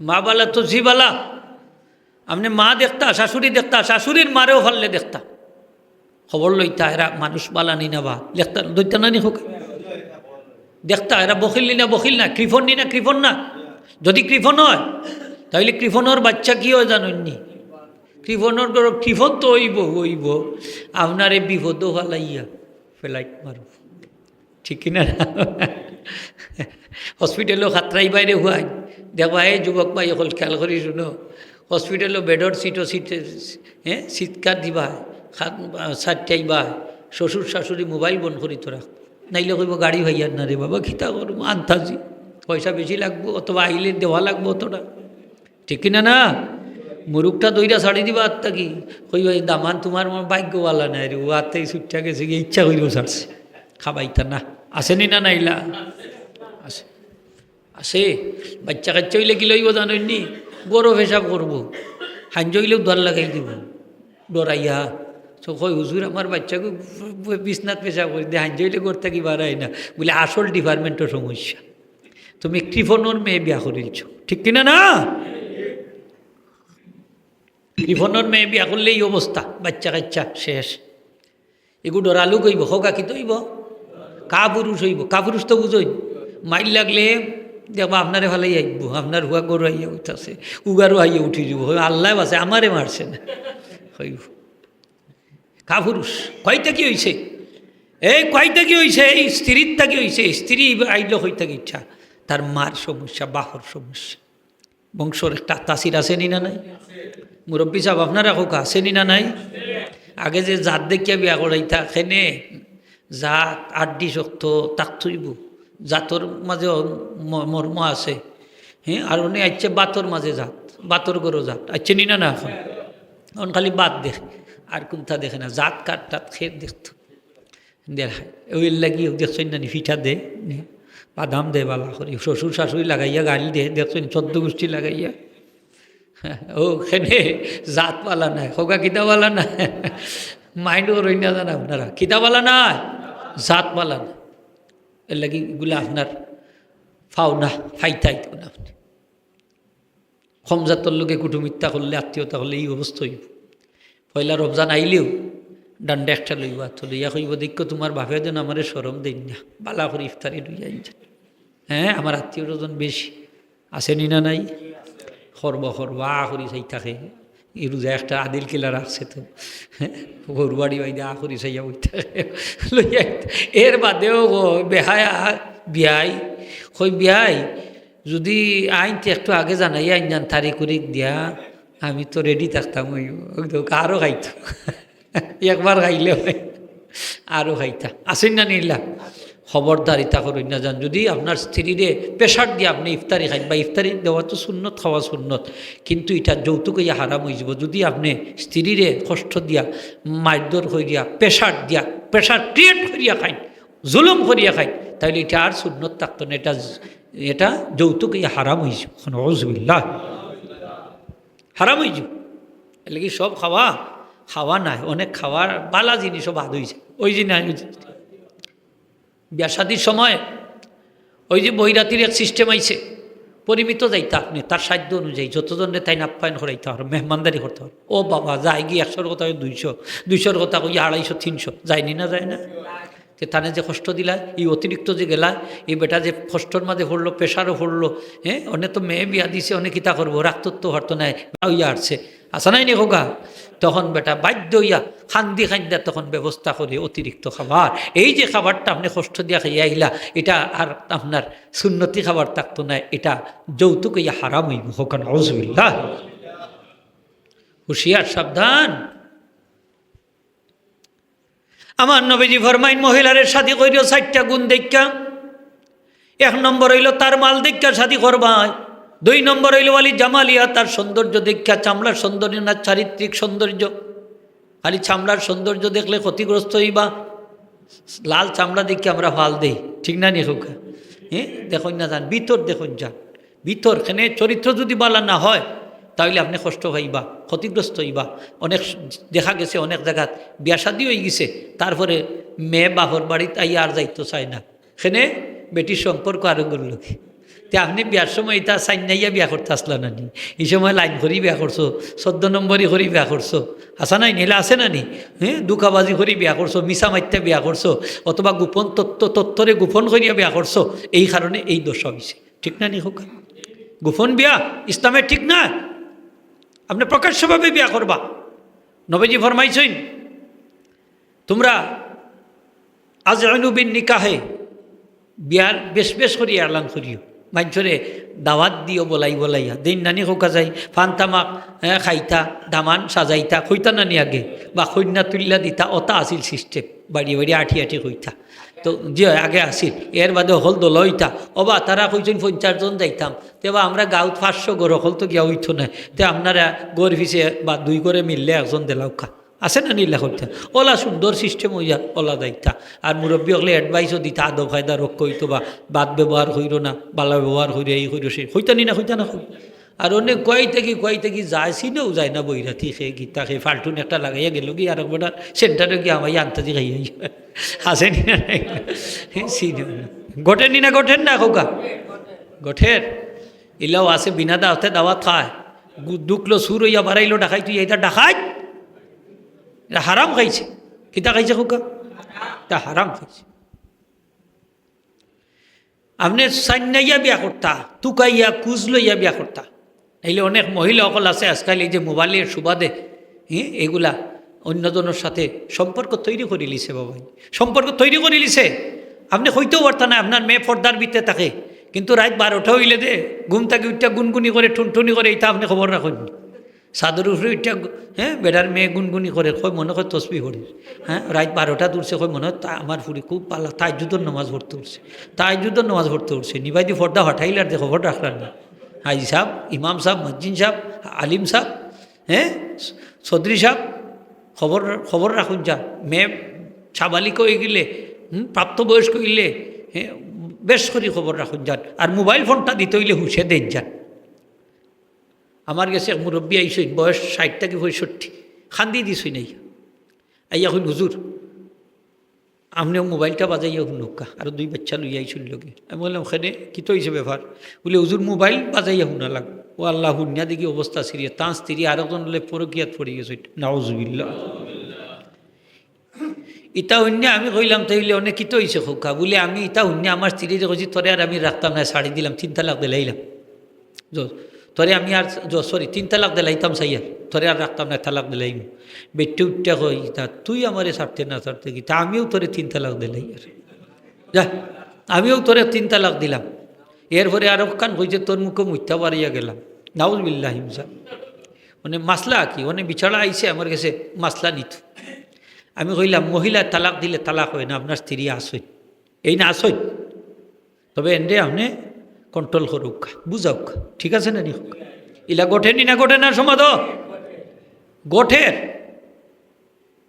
মা বালা তো জি বালা। আপনে মা দেখতা, শাশুড়ি দেখতা, শাশুড়ির মারেও পারলে দেখতা। খবর লইতা, এরা মানুষ বালা নি না বা, দেখতা, দইতা না নি কউক্কা? দেখতা, এরা বখিল নি না, বখিল না, কৃপণ নি না, কৃপণ না। যদি কৃপণ হয়, তাহলে কৃপণর বাচ্চা কি হয় জানইন নি? কৃপণর গরো কৃপণ তো অইবো, অইবো। আপনারে বিপদও ফালাইয়া ফেলাইত মারবো। ঠিক কিনা না? হসপিটালও খাতরাইবায় রে হুয়াই। দেখবা, এই যুবক ভাই অকল খেয়াল করি শুনো, হসপিটালও বেডর সিটও সিটে, হ্যাঁ, চিৎকার দিবা, খা-, সারটাইবা, শ্বশুর শাশুড়ি মোবাইল বন্ধ করি তো রাখ, নাইলে কইবো, "গাড়ি ভাইয়ার না রে বাবা, কিতা করবো, আন্তাজি, পয়সা বেশি লাগবো, অথবা আইলে দেওয়া লাগবো অতটা।" ঠিক কিনা না? মুরুখটা দইরা ছাড়ি দিবা আত্তা কি? কইবা, "এই দামান, তোমার মনে ভাগ্য বালা নাই রে, ও আত্তাই ছুট্টা গেছে গিয়া, ইচ্ছা করিও ছাড়ছে, খাবাইতা না।" আছে নি না নাইলা? আছে, আছে। বাচ্চা কাচ্চা অইলে কি লইবো জানইন নি? গরো পেশাব করবো, হাঞ্জ অইলেও দর লাগাই দিব ডরাইয়া। তো কই, "হুজুর, আমার বাচ্চাকে বিছনাত পেশাব করি দে, হাঞ্জ অইলে ঘর থাকি বারায় না।" বলে, "আসল ডিপার্টমেন্টর সমস্যা, তুমি কৃপণর মেয়ে বিয়া করিলছো।" ঠিক কিনা না? কৃপণর মেয়ে বিয়া করলে এই অবস্থা, বাচ্চা কাচ্চা শেষ। এগু ডরালু কইবো, কউক্কা কিতা অইবো? কাপুরুষ অইবো। কাপুরুষ তো বুঝইন, মাইর লাগলে দেখবা আপনারে ফালাই আইবো, আপনার হুয়া গরু আইয়া উঠাছে, উগারও আইয়া উঠি দিব, কইবো, "আল্লাহ বাঁচে, আমারে মারছে না।" কইবো, কাপুরুষ। কইতা কি অইছে? এই কইতা কি অইছে? এই স্ত্রীর থাকি অইছে। স্ত্রী আইলো কইতা কি ইচ্ছা? তার মার সমস্যা, বাপর সমস্যা। বংশর একটা তাসির আছে নি না নাই? মুরব্বী সাব, আপনারা কউক্কা, আছে নি না নাই? আগে যে জাত দেখিয়া বিয়া করাইতা, খেনে জাত আড্ডি শক্ত থাকতো অইবো, জাতর মাঝে ম-, মর্ম আছে। হ্যাঁ, আর অনে আইছে ভাতর মাঝে জাত, ভাতর গরো জাত, আইছে নি না না? এখন, এখন খালি ভাত দেখে, আর কুন্তা দেখে না, জাত কার টাত খের দেখতো। দেড় হাই। ওই লাগি দেখছইন না নি, পিঠা দে, নি, বাদাম দে বালা করি, শ্বশুর শাশুড়ি লাগাইয়া গাইল দে, দেখছইন চোদ্দ গোষ্ঠী লাগাইয়া। ও, খেনে জাত বালা নাই, কউক্কা কিতা বালা নাই? মাইন্ড করইন না জানো আপনারা, কিতা বালা নাই? জাত বালা নাই। এর লাগি ইগুলা আপনার পাওনা, পাইতা অইতো না আপনে। কম জাতর লগে কুটুমিতা করলে, আত্মীয়তা করলে এই অবস্থা অইবো। পয়লা রমজান আইলেও ডান্ডা একটা লইবা, তো লইয়া কইবো, "দেখো, তোমার বাপে যেন আমারে শরম দেইন না, বালা করি ইফতারি লইয়া আইন।" হ্যাঁ, আমার আত্মীয় স্বজন বেশি, আছে নি না নাই? করবো, করবো, আ করি চাই থাকে। এই রোজা একটা আদিল কিলা রাখছে তো। হ্যাঁ, গরু বাড়ি বাইদে আ করি চাইয়া বই থাকে। লইয়া আইন। এর বাদেও গো, বেহায়া বিয়াই, কই, "বিয়াই, যদি আইন তো একটু আগে জানাই আইন যান, তারিখ উরিখ দিয়া, আমি তো রেডি থাকতাম।" ওই, ওই তো আরো খাইতো। একবার খাইলে হয়, আরো খাইতা। আছেন না নিলা? খবরদার ইতা করইন না যান। যদি আপনার স্ত্রীরে প্রেশার দিয়া আপনে ইফতারি খাইন, বা ইফতারি দেওয়া তো সুন্নত, খাওয়া সুন্নত, কিন্তু ইটা যৌতুক অইয়া হারাম অইযিবো। যদি আপনে স্ত্রীরে কষ্ট দিয়া, মারধর করিয়া, প্রেশার দিয়া, প্রেশার ক্রিয়েট করিয়া খাইন, জুলুম করিয়া খাইন, তাইলে ইটা আর সুন্নত থাকতো না, ইটা, ইটা যৌতুক অইয়া হারাম অইযিবো। নাউজুবিল্লাহ। হারাম অইযিবো। এরলাগি সব খাওয়া, খাওয়া নায়, অনেক খাওয়ার বালা জিনিসও বাদ অইযায়। ওই যে নাই, ওই যে বিয়া শাদির সময় ওই যে বৈরাতির এক সিস্টেম আইছে, পরিমিত যাইতা আপনে, তার সাধ্য অনুযায়ী যতজনরে তাইন আপ্যায়ন করাইতা পারো, মেহমানদারি করতা পারো। ও বাবা, যায় গি একশোর কথা কই দুইশো, দুইশোর কথা কই আড়াইশো, তিনশো, যায় নি না, যায় না? তে তানে যে কষ্ট দিলা, ই অতিরিক্ত যে গেলা, ই বেটা যে কষ্টর মাঝে পড়লো, প্রেশারও পড়লো, হ্যাঁ, অনে তো মেয়ে বিয়া দিছে, অনে কিতা করবো, রাখতো তো পারতো নায়, অইয়া আসছে, আসা নাই নি খোকা? তখন বেটা বাধ্য অইয়া কান্দি কান্দা তখন ব্যবস্থা করে অতিরিক্ত খাবার। এই যে খাবারটা আপনে কষ্ট দিয়া খাইয়া আইলা, ইটা আর আপনার সুন্নতি খাবার থাকতো নায়, ইটা যৌতুক অইয়া হারাম অইবো। খোকা, নাউজুবিল্লাহ। হুঁশিয়ার, সাবধান। আমার নবীজি ফরমাইন, মহিলারে শাদি করিও চাইরটা গুণ দেখিয়া। এক নম্বর অইলো তার মাল দেখিয়া শাদি করবায়। দুই নম্বর অইলো ওয়ালি জামালিহা, তার সৌন্দর্য দেখিয়া, চামড়ার সৌন্দর্য না চারিত্রিক সৌন্দর্য। খালি চামড়ার সৌন্দর্য দেখলে ক্ষতিগ্রস্ত অইবা। লাল চামড়া দেখিয়া আমরা ফাল দেই, ঠিক না নি খোকা? হ্যাঁ, দেখইন না যান, ভিতর দেখইন যান। ভিতর কেনে চরিত্র যদি বালা না হয়, তাইলে আপনে কষ্ট পাইবা, ক্ষতিগ্রস্ত অইবা। অনেক স-, দেখা গেছে অনেক জাগাত বিয়া শাদি অইগেছে, তারপরে মেয়ে বাপর বাড়িত আইয়া আর যাইতো চায় না। কেনে বেটির সম্পর্ক আরো গড়লো কি? তে আপনে বিয়ার সময় ইতা চাইন্নাইয়া বিয়া করতা আছলা না নি? ই সময় লাইন করি বিয়া করছো, চোদ্দ নম্বরি করি বিয়া করছো, আসা নাই নি? ইলা আছে না নি? হ্যাঁ, ধুকাবাজি করি বিয়া করছো, মিছা মাইত্তা বিয়া করছো, অথবা গোপন তথ্য, তথ্যরে গোপন করিয়া বিয়া করছো, এই কারণে এই দশা অইছে। ঠিক না নি খোকা? গোপন বিয়া ইসলামে ঠিক না। আপনে প্রকাশ্যভাবে বিয়া করবা। নবীজি ফরমাইছইন, তোমরা আজইনু বিন নিকাহে, বিয়ার বেশ বেশ করি এলান করিও, মাইনষরে দাওয়াত দিও বলাই বলাইয়া। দিন নানি খোকা যাই, ফান তামাক, হ্যাঁ, খাইতা, দামান সাজাইতা, কইতা নানি আগে, বা কইন্যা তুইল্লা দিতা, অতা আছিল সিস্টেম, বাড়ি বাড়ি আটি আটি কইতা। তো জি অয়, আগে আছিল, এর বাদে হকল দল অইতা। ওবা, তারা কইছইন পঞ্চাশ জন যাইতাম, তে বা আমরা গাঁওত পাঁচশো ঘর, হকল তো গিয়া অইতো নায়, তে আপনারা ঘর পিছে বা দুই ঘরে মিললে একজন দেলাউক্কা। আছে না নি ইলা কইতা? অলা সুন্দর সিস্টেম অইয়া অলা যাইতা। আর মুরব্বি অকলে অ্যাডভাইসও দিতা, আদব কায়দা রক্ষা অইতো বা, বাদ ব্যবহার কইরো না, বালা ব্যবহার কইরো, এই কইরো, সেই কইতা নি না, কইতা না কই। আর অনেক কই থাকি, কই থাকি যায়, চিনেও যায় না, বইরাতি খে, গীতা খে, ফাল্টুন একটা লাগাইয়া গেলো গি, আর একবার সেন্টারে গিয়া আমার আন্তাজি খাইয়া আইয়া। আছে নি না নাই? চিনেও না। ঘটের নি না, ঘটের না খোকা? ঘটের। ইলাও আছে, বিনা দাওয়াতে দাওয়াত খায়। গু-, দুখলো চুর অইয়া বাড়াইলো ডাকাইত, তুই এটা ডাকাইত? এটা হারাম খাইছে। কিতা খাইছে খোকা? এটা হারাম খাইছে। আপনে চাইন্নাইয়া বিয়া করতা, তুকাইয়া কুজ লইয়া বিয়া করতা। এইলে অনেক মহিলা অকল আছে আজকাল এই যে মোবাইলর সুবাদে, হ্যাঁ, এগুলা অন্যজনের সাথে সম্পর্ক তৈরি করিলিছে বাবা, সম্পর্ক তৈরি করিলিছে। আপনে কইতেও পারতা না আপনার মেয়ে পর্দার ভিতরে থাকে, কিন্তু রাইত বারোটা অইলে দে ঘুম থাকি উঠিয়া গুনগুনি করে, টুনটুনি করে, ইতা আপনে খবর রাখইন। ছাদর উপরে উঠিয়া গু-, হ্যাঁ, বেটার মেয়ে গুনগুনি করে, কয় মনে কয় তসবি পড়ে। হ্যাঁ, রাইত বারোটা দূরছে, কয় মনে হয় তা আমার ফুরি খুব পালা, তাহাজ্জুদর নামাজ পড়তে উঠছে, তাহাজ্জুদর নামাজ পড়তে উঠছে। নিবাইদি পর্দা হটাইল আর দে খবর রাখলাম না। হাজি সাহেব, ইমাম সাহেব, মসজিদ সাহেব, আলিম সাহেব, হ্যাঁ, চৌধুরী সাহেব, খবর, খবর রাখুন যা। মেয়ে সাবালিক অইগেলে, হুম, প্রাপ্তবয়স্ক অইলে, হ্যাঁ, বেশ করি খবর রাখুন যান। আর মোবাইল ফোনটা দিতে অইলে হুঁশে দেন যান। আমার গেছে এক মুরব্বি আইছইন, বয়স ষাইট থাকি পঁয়ষট্টি, কান্দি দিছইন আইয়া। আইয়া কইন, "হুজুর, আপনেও মোবাইলটা বাজাইয়া হুনউক্কা।" আরো দুই বাইচ্চা লইয়া আইছইন লগে। আমি কইলাম, "কেনে, কিতা অইছে ব্যাপার?" বুলে, "হুজুর, মোবাইল বাজাইয়া হুনা লাগবো।" ও আল্লাহ, হুনিয়া দেখি অবস্থা সিরিয়াস। তার স্ত্রী আরকজন লইয়া পরকিয়াত পড়ি গেছইন। নাউজুবিল্লাহ। ইতা হুনিয়া আমি কইলাম, "তাইলে অনে কিতা অইছে খোকা?" বুলে, "আমি ইতা হুনিয়া আমার স্ত্রীরে কইছি, 'তোরে আর আমি রাখতাম না, ছাড়ি দিলাম, তিন তালাক দিলাইলাম।' জ-, তোরে আমি আর, জ-, সরি, তিন তালাক দিলাইতাম চাইয়ার, তোরে আর রাখতাম না, তালাক দিলাইমু।" বেটি উঠিয়া কয়, "ইতা তুই আমারে ছাড়তে না ছাড়তে কিতা, আমিও তোরে তিন তালাক দিলাইয়ার। যা, আমিও তোরে তিন তালাক দিলাম।" এরপরে আরো কান কইছে, "তোর মুখে মুইতা বাড়িয়া গেলাম।" নাউজুবিল্লাহ। মানে মাসলা কি? মানে বিচারা আইছে আমার গেছে, মাসলা নিত। আমি কইলাম, "মহিলা তালাক দিলে তালাক অয় না, আপনার স্ত্রী আছইন, এইন আছইন।" তবে এনরে আপনে কন্ট্রোল করউক্কা, বুঝাউক্কা, ঠিক আছে না নি? ইলা ঘটের নি না ঘটের না সমাজো? ঘটের।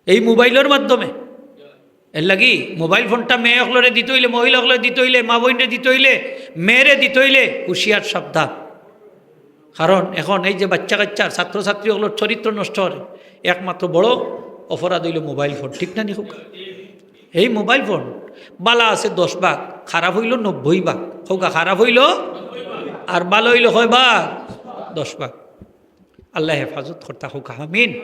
এই মোবাইলর মাধ্যমে। এরলাগি মোবাইল ফোনটা মেয়ে অকলরে দিতে অইলে, মহিলা অকলরে দিতে অইলে, মা বইনরে দিতে অইলে, মেয়েরে দিতে অইলে হুঁশিয়ার সাবধান। কারণ এখন এই যে বাইচ্চা কাইচ্চার, ছাত্রছাত্রী অকলর চরিত্র নষ্ট অর একমাত্র বড় অপরাধ অইলো মোবাইল ফোন, ঠিক না নি খোকা? এই মোবাইল ফোন বালা আছে দশ ভাগ, খারাপ অইলো নব্বই ভাগ। খোকা, খারাপ অইলো আর বালা অইলো কয় ভাগ? দশ ভাগ। আল্লায় হেফাজত করতা খোকা, আমিন।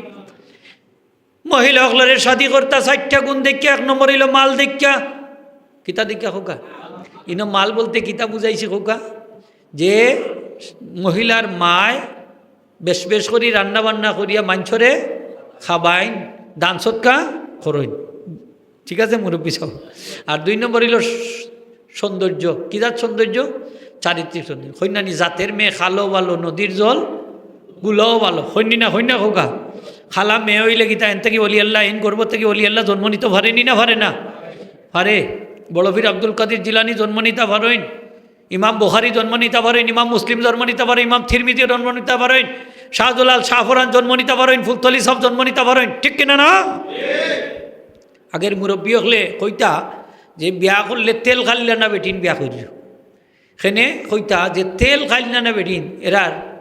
মহিলা অকলরে শাদি করতা চাইরটা গুণ দেখিয়া, এক নম্বর অইলো মাল দেখিয়া, কিতা দেখিয়া কউক্কা? ইনো মাল বলতে কিতা বুঝাইছি কউক্কা? যে মহিলার মায় বেশ বেশ করি রান্না বান্না করিয়া মানষরে খাবাইন, দান সদকা করইন। ঠিক আছে মুরব্বি সাব? আর দুই নম্বর অইলো স-, সৌন্দর্য। কি জাত সৌন্দর্য? চারিত্রিক সৌন্দর্য। কইন না নি, জাতের মেয়ে কালো ভালো, নদীর জল গুলাও ভালো। কইন নি না, কইন না কউক্কা? কালা মেয়ে অইলে কিতা এন থাকি অলি আল্লাহ, এন গর্ভ থাকি অলি আল্লাহ জন্ম নিতো পারে নি না পারে না? পারে। বড় পীর আব্দুল কাদির জিলানী জন্ম নিতা পারইন, ইমাম বুখারী জন্ম নিতা পারইন, ইমাম মুসলিম জন্ম নিতা পারইন, ইমাম তিরমিজি জন্ম নিতা পারইন, শাহজালাল শাহপরান জন্ম নিতা পারইন, ফুলতলি সাব জন্ম নিতা পারইন, ঠিক কিনা না? আগের মুরব্বি অকলে কইতা যে বিয়া করলে তেল খাইলা না বেটিন বিয়া করিও। কেনে কইতা যে তেল খাইলা না বেটিন, এরার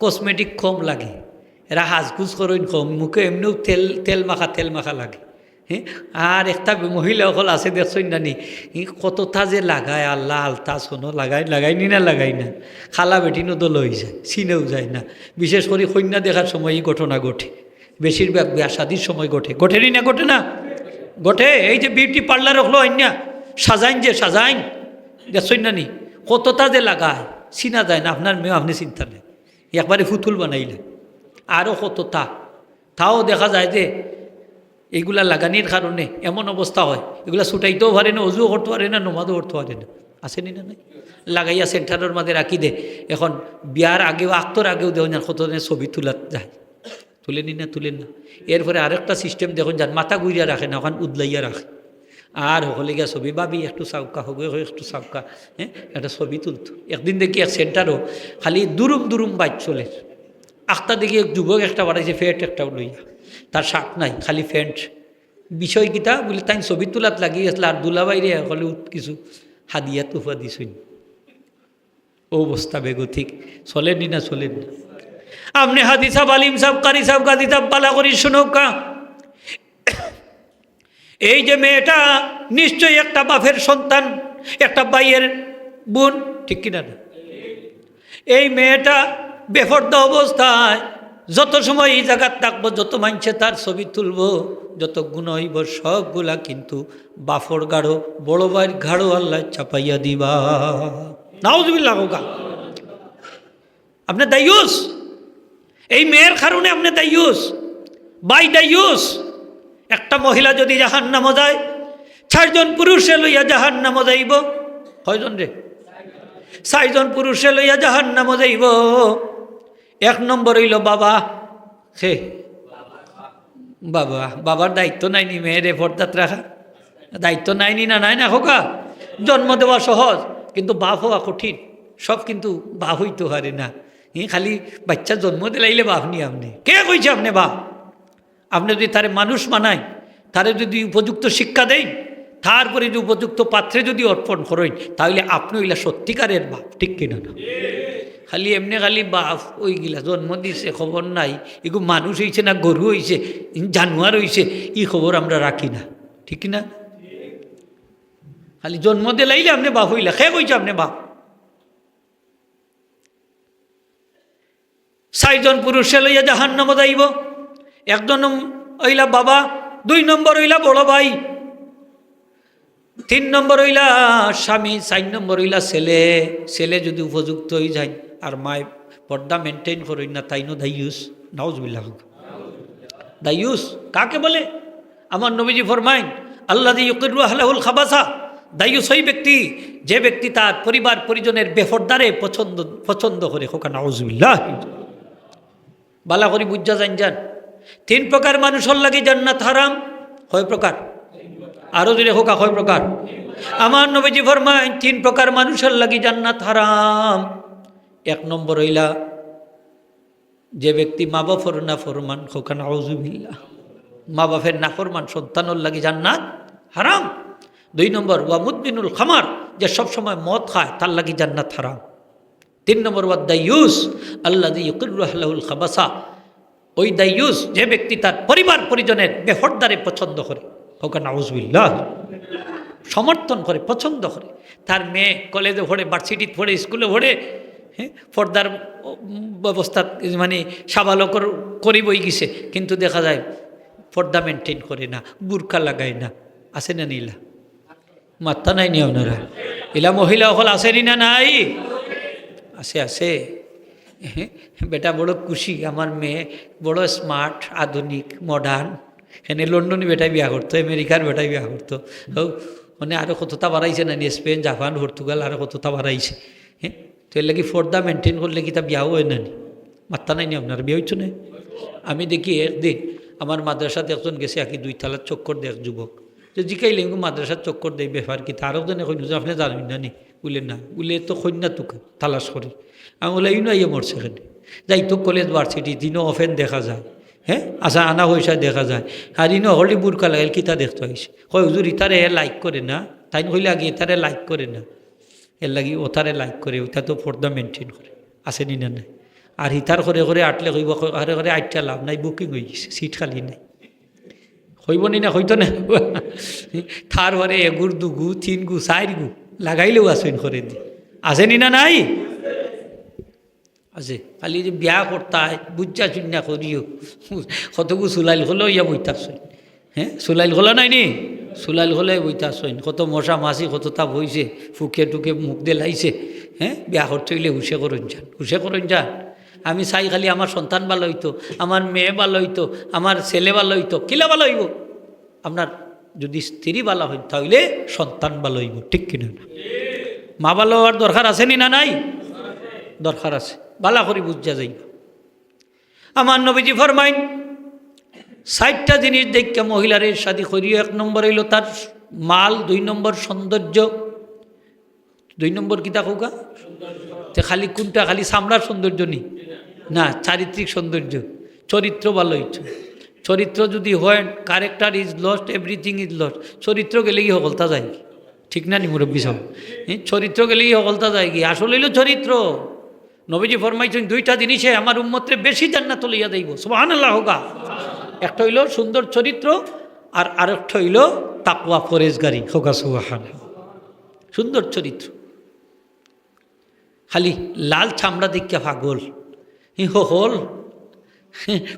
cosmetic কম লাগে, এরা হাজগুজ করইন কম, মুখে এমনেউ তেল, তেল মাখা, তেল মাখা লাগে। হ্যাঁ, আর একটা মহিলা অকল আছে দেখছইন না নি, ই কততা যে লাগায়, আল্লাহ আলতা সোনো লাগায়, লাগায় নি না, লাগায় না। কালা বেটিনও তো লই যায়, চিনেও যায় না। বিশেষ করি কইন্যা দেখার সময় ই ঘটনা ঘটে, বেশিরভাগ বিয়া শাদির সময় ঘটে, ঘটে নি না, ঘটে না? ঘটে। এই যে বিউটি পার্লার অকলো আইন্যা সাজাইন, যে সাজাইন, দেখছইন না নি, কততা যে লাগায়, চিনা যায় না। আপনার মেয়ে আপনে চিনতা নায়, একবারে ফুতুল বানাইলা। আরও কততা, তাও দেখা যায় যে এইগুলা লাগানির কারণে এমন অবস্থা হয়, এগুলা ছুটাইতেও পারে না, অজুও করতে পারে না, নমাজও করতে পারে না। আছে নি না নাই? লাগাইয়া সেন্টারর মাঝে রাখি দে। এখন বিয়ার আগেও, আখতর আগেও দেখইন না কতজনে ছবি তুলাত যায়। তুলে নি না, তুলে না। এরপরে আরেকটা সিস্টেম দেখইন যান, মাথা ঘুরিয়া রাখে না, ওখান উদলাইয়া রাখে। আর হকলে গিয়া ছবি, "ভাবি একটু চাউক্কা, হগু একটু চাউক্কা।" হ্যাঁ, একটা ছবি তুলতো। একদিন দেখি এক সেন্টারও খালি দুরুম দুরুম বাইক চলের। আখতা দেখি এক যুবক একটা বাড়াইছে, ফ্যাট একটা লইয়া, তার শার্ট নাই, খালি প্যান্ট। বিষয় কিতা বুলে, তাইন ছবি তুলাত লাগি গেছলা, আর দুলাভাইরে হকলে কিছু হাদিয়া তুফা দিছইন। অবস্থা বেগতিক। চলের নি না, চলের নি? আপনে হাজি সাব, আলিম সাব, কারি সাব, গাজী সাব, বালা করি শুনউক্কা। এই যে মেয়েটা নিশ্চয়ই একটা বাপের সন্তান, একটা ভাইয়ের বোন, ঠিক কিনা না? এই মেয়েটা বেপর্দা অবস্থায় যত সময় এই জাগাত থাকবো, যত মানষে তার ছবি তুলবো, যত গুনা অইবো, সবগুলা কিন্তু বাপর গাড়ো, বড় ভাইর গাড়ো আল্লায় চাপাইয়া দিবা। নাউজুবিল্লাহ কউক্কা। আপনে দায়ুস, এই মেয়ের কারণে আপনে দায়ুস, ভাই দায়ুস। একটা মহিলা যদি জাহান্নামো যায়, চাইরজন পুরুষে লইয়া জাহান্নামো যাইবো। কয়জন রে? চাইরজন পুরুষে লইয়া জাহান্নামো যাইবো। এক নম্বর অইলো বাবা। কে? বাবা। বাবার দায়িত্ব নাই নি মেয়েরে পর্দাত রাখা? দায়িত্ব নাই নি না, নাই না কউক্কা? জন্ম দেওয়া সহজ, কিন্তু বাপ হওয়া কঠিন। সব কিন্তু বাপ অইতো পারে না। ই খালি বাইচ্চা জন্ম দিলাইলে বাপ নি আপনে। কে কইছে আপনে বাপ? আপনে যদি তারে মানুষ বানাইন, তারে যদি উপযুক্ত শিক্ষা দেইন, তারপরে যদি উপযুক্ত পাত্রে যদি অর্পণ করইন, তাইলে আপনে অইলা সত্যিকারের বাপ, ঠিক কিনা না? খালি এমনে খালি বাপ অইগিলা, জন্ম দিছে, খবর নাই, ইগু মানুষ অইছে না গরু অইছে, জানোয়ার অইছে, ই খবর আমরা রাখি না, ঠিক কিনা? খালি জন্ম দিলাইলে আপনে বাপ অইলা, কে কইছে আপনে বাপ? চাইরজন পুরুষে লইয়া জাহান্নামো যাইবো। এক নম্বর অইলা বাবা, দুই নম্বর অইলা বড় ভাই, তিন নম্বর অইলা স্বামী, চাইর নম্বর অইলা ছেলে। ছেলে যদি উপযুক্ত অই যায়, আর মায় পর্দা maintain করইন না, তাইনও দায়ুস। নাউজুবিল্লাহ। দায়ুস কাকে বলে? আমার নবীজি ফরমাইন, "আল্লাযী ইউকিরু আহলাহুল খাবাসা।" দায়ুস ওই ব্যক্তি, যে ব্যক্তি তার পরিবার পরিজনের বেপর্দারে পছন্দ, পছন্দ করে। কউক্কা নাউজুবিল্লাহ। বালা করি বুঝা যাইন যান। তিন প্রকার মানুষর লাগি জান্নাত হারাম। কয় প্রকার? আরো জোরে কউক্কা, কয় প্রকার? আমার নবীজি ফরমাইন, তিন প্রকার মানুষর লাগি জান্নাত হারাম। এক নম্বর অইলা যে ব্যক্তি মা বাপর নাফরমান, কউক্কা নাউজুবিল্লাহ। মা বাপের নাফরমান সন্তানর লাগি জান্নাত হারাম। দুই নম্বর, ওয়া মুদমিনুল খামার, যে সব সময় মদ খায়, তার লাগি জান্নাত হারাম। তিন নম্বর, ওয়া দায়ুস আল্লাযী ইউকিরু আহলাহুল খাবাসা, ওই দায়ুস যে ব্যক্তি তার পরিবার পরিজনের বেপর্দারে পছন্দ করে, কউক্কা নাউজুবিল্লাহ, সমর্থন করে, পছন্দ করে। তার মেয়ে কলেজে পড়ে, ভার্সিটিত পড়ে, স্কুলে পড়ে, হ্যাঁ, পর্দার ব্যবস্থা, মানে সাবালকর করিব অই গেছে, কিন্তু দেখা যায় পর্দা maintain করে না, বুরকা লাগায় না, আছে না নি ইলা? মাত্তা নাই নি আপনারা? ইলা মহিলা অকল আছে নি না নাই? আছে, আছে। বেটা বড় খুশি, আমার মেয়ে বড় স্মার্ট, আধুনিক, মডার্ন। এনে লন্ডনি বেটায় বিয়া করতো, আমেরিকার বেটায় বিয়া করতো। ও, মানে আরো কততা বাড়াইছে না নি, স্পেন, জাপান, পর্তুগাল, আরো কততা বাড়াইছে। হ্যাঁ, তো এর লাগি পর্দা মেনটেন করলে কিতা বিয়াও অয় না নি? মাত্তা নাই নি আপনার, বিয়া অইতো না? আমি দেখি একদিন আমার মাদ্রাসাত একজন গেছে, আকি দুই তালার চক্কর দেয় এক যুবক। তো জিকাইলাম, "ইগু মাদ্রাসার চক্কর দেয়, ব্যাপার কিতা?" আরকজনে কইন, "হুজুর, আপনে জানইন না নি?" বুলে, "না।" বুলে, "তো কইন না তো কা-, তালাশ করি।" আমি বুলে, "ইনো আইয়া মরছে কেনে?" যাইতো কলেজ ভার্সিটি, দিনও অফেন দেখা যায়। হ্যাঁ, আচ্ছা, আনা পয়সা দেখা যায়। আর ইনো হলি বুরকা লাগাইল, কিতা দেখতো আইছে? কয়, "হুজুর, ইতারে হে লাইক করে না।" তাইন কইলা, "আগে ইতারে লাইক করে না।" এর লাগি ওতারে লাইক করে, ওতা তো পর্দা মেনটেন করে। আছে নি না নাই? আর হিতার করে করে আটলে কইবো, "করে করে আটটা লাভ নাই, বুকিং অই গেছে, সিট খালি নাই।" কইবো নি না, কইতো না? তারপরে এগুর দুগু, তিনগু, চাইরগু লাগাইলেও আছইন করে দি। আছে নি না নাই? আছে। খালি যে বিয়া করতায়, বুঝা চুন্না করিও। কতগু সুলাইল খোলো ইয়া বইতাছইন। হ্যাঁ, সুলাইল খোলা নাই নি? সুলাইল খোলাই বইতাছইন। কত মশা মাছি, কততা বইছে, ফুকে টুকে মুখ দিলাইছে। হ্যাঁ, বিয়া করতে অইলে হুশে করইন যান, হুশে করইন যান। আমি চাই খালি আমার সন্তান ভালা অইতো, আমার মেয়ে ভালা অইতো, আমার ছেলে ভালা অইতো। কিলা ভালা অইবো? আপনার যদি স্ত্রী ভালা অইন, তা অইলে সন্তান ভালা অইবো, ঠিক কিনা না? মা ভালা অওয়ার দরকার আছে নি না নাই? দরকার আছে। ভালা করি বুঝা যাইবো। আমার নবীজি ফরমাইন, চাইরটা জিনিস দেখিয়া মহিলারে শাদি করিও। এক নম্বর অইলো তার মাল, দুই নম্বর সৌন্দর্য, দুই নম্বর কিতা কউক্কা? তে খালি কুনটা? খালি চামড়ার সৌন্দর্য নি? না, চারিত্রিক সৌন্দর্য, চরিত্র ভালা অইতো। চরিত্র যদি হয়, character is lost, everything is lost। চরিত্র গেলেগি হকলতা যায়গি। ঠিক না নি মুরব্বি সাব? হ্যাঁ, চরিত্র গেলেগি হকলতা যায়গি। আসল অইলো চরিত্র। নবীজি ফরমাইছইন, "দুইটা জিনিসে আমার উম্মতরে বেশি জান্নাতো লইয়া যাইবো।" সুবহানাল্লাহ কউক্কা। একটা অইলো সুন্দর চরিত্র, আর আরেকটা অইলো তাকওয়া, পরেজগারি। কউক্কা সুবহানাল্লাহ। সুন্দর চরিত্র। খালি লাল চামড়া দেখিয়া পাগল। হি হকল।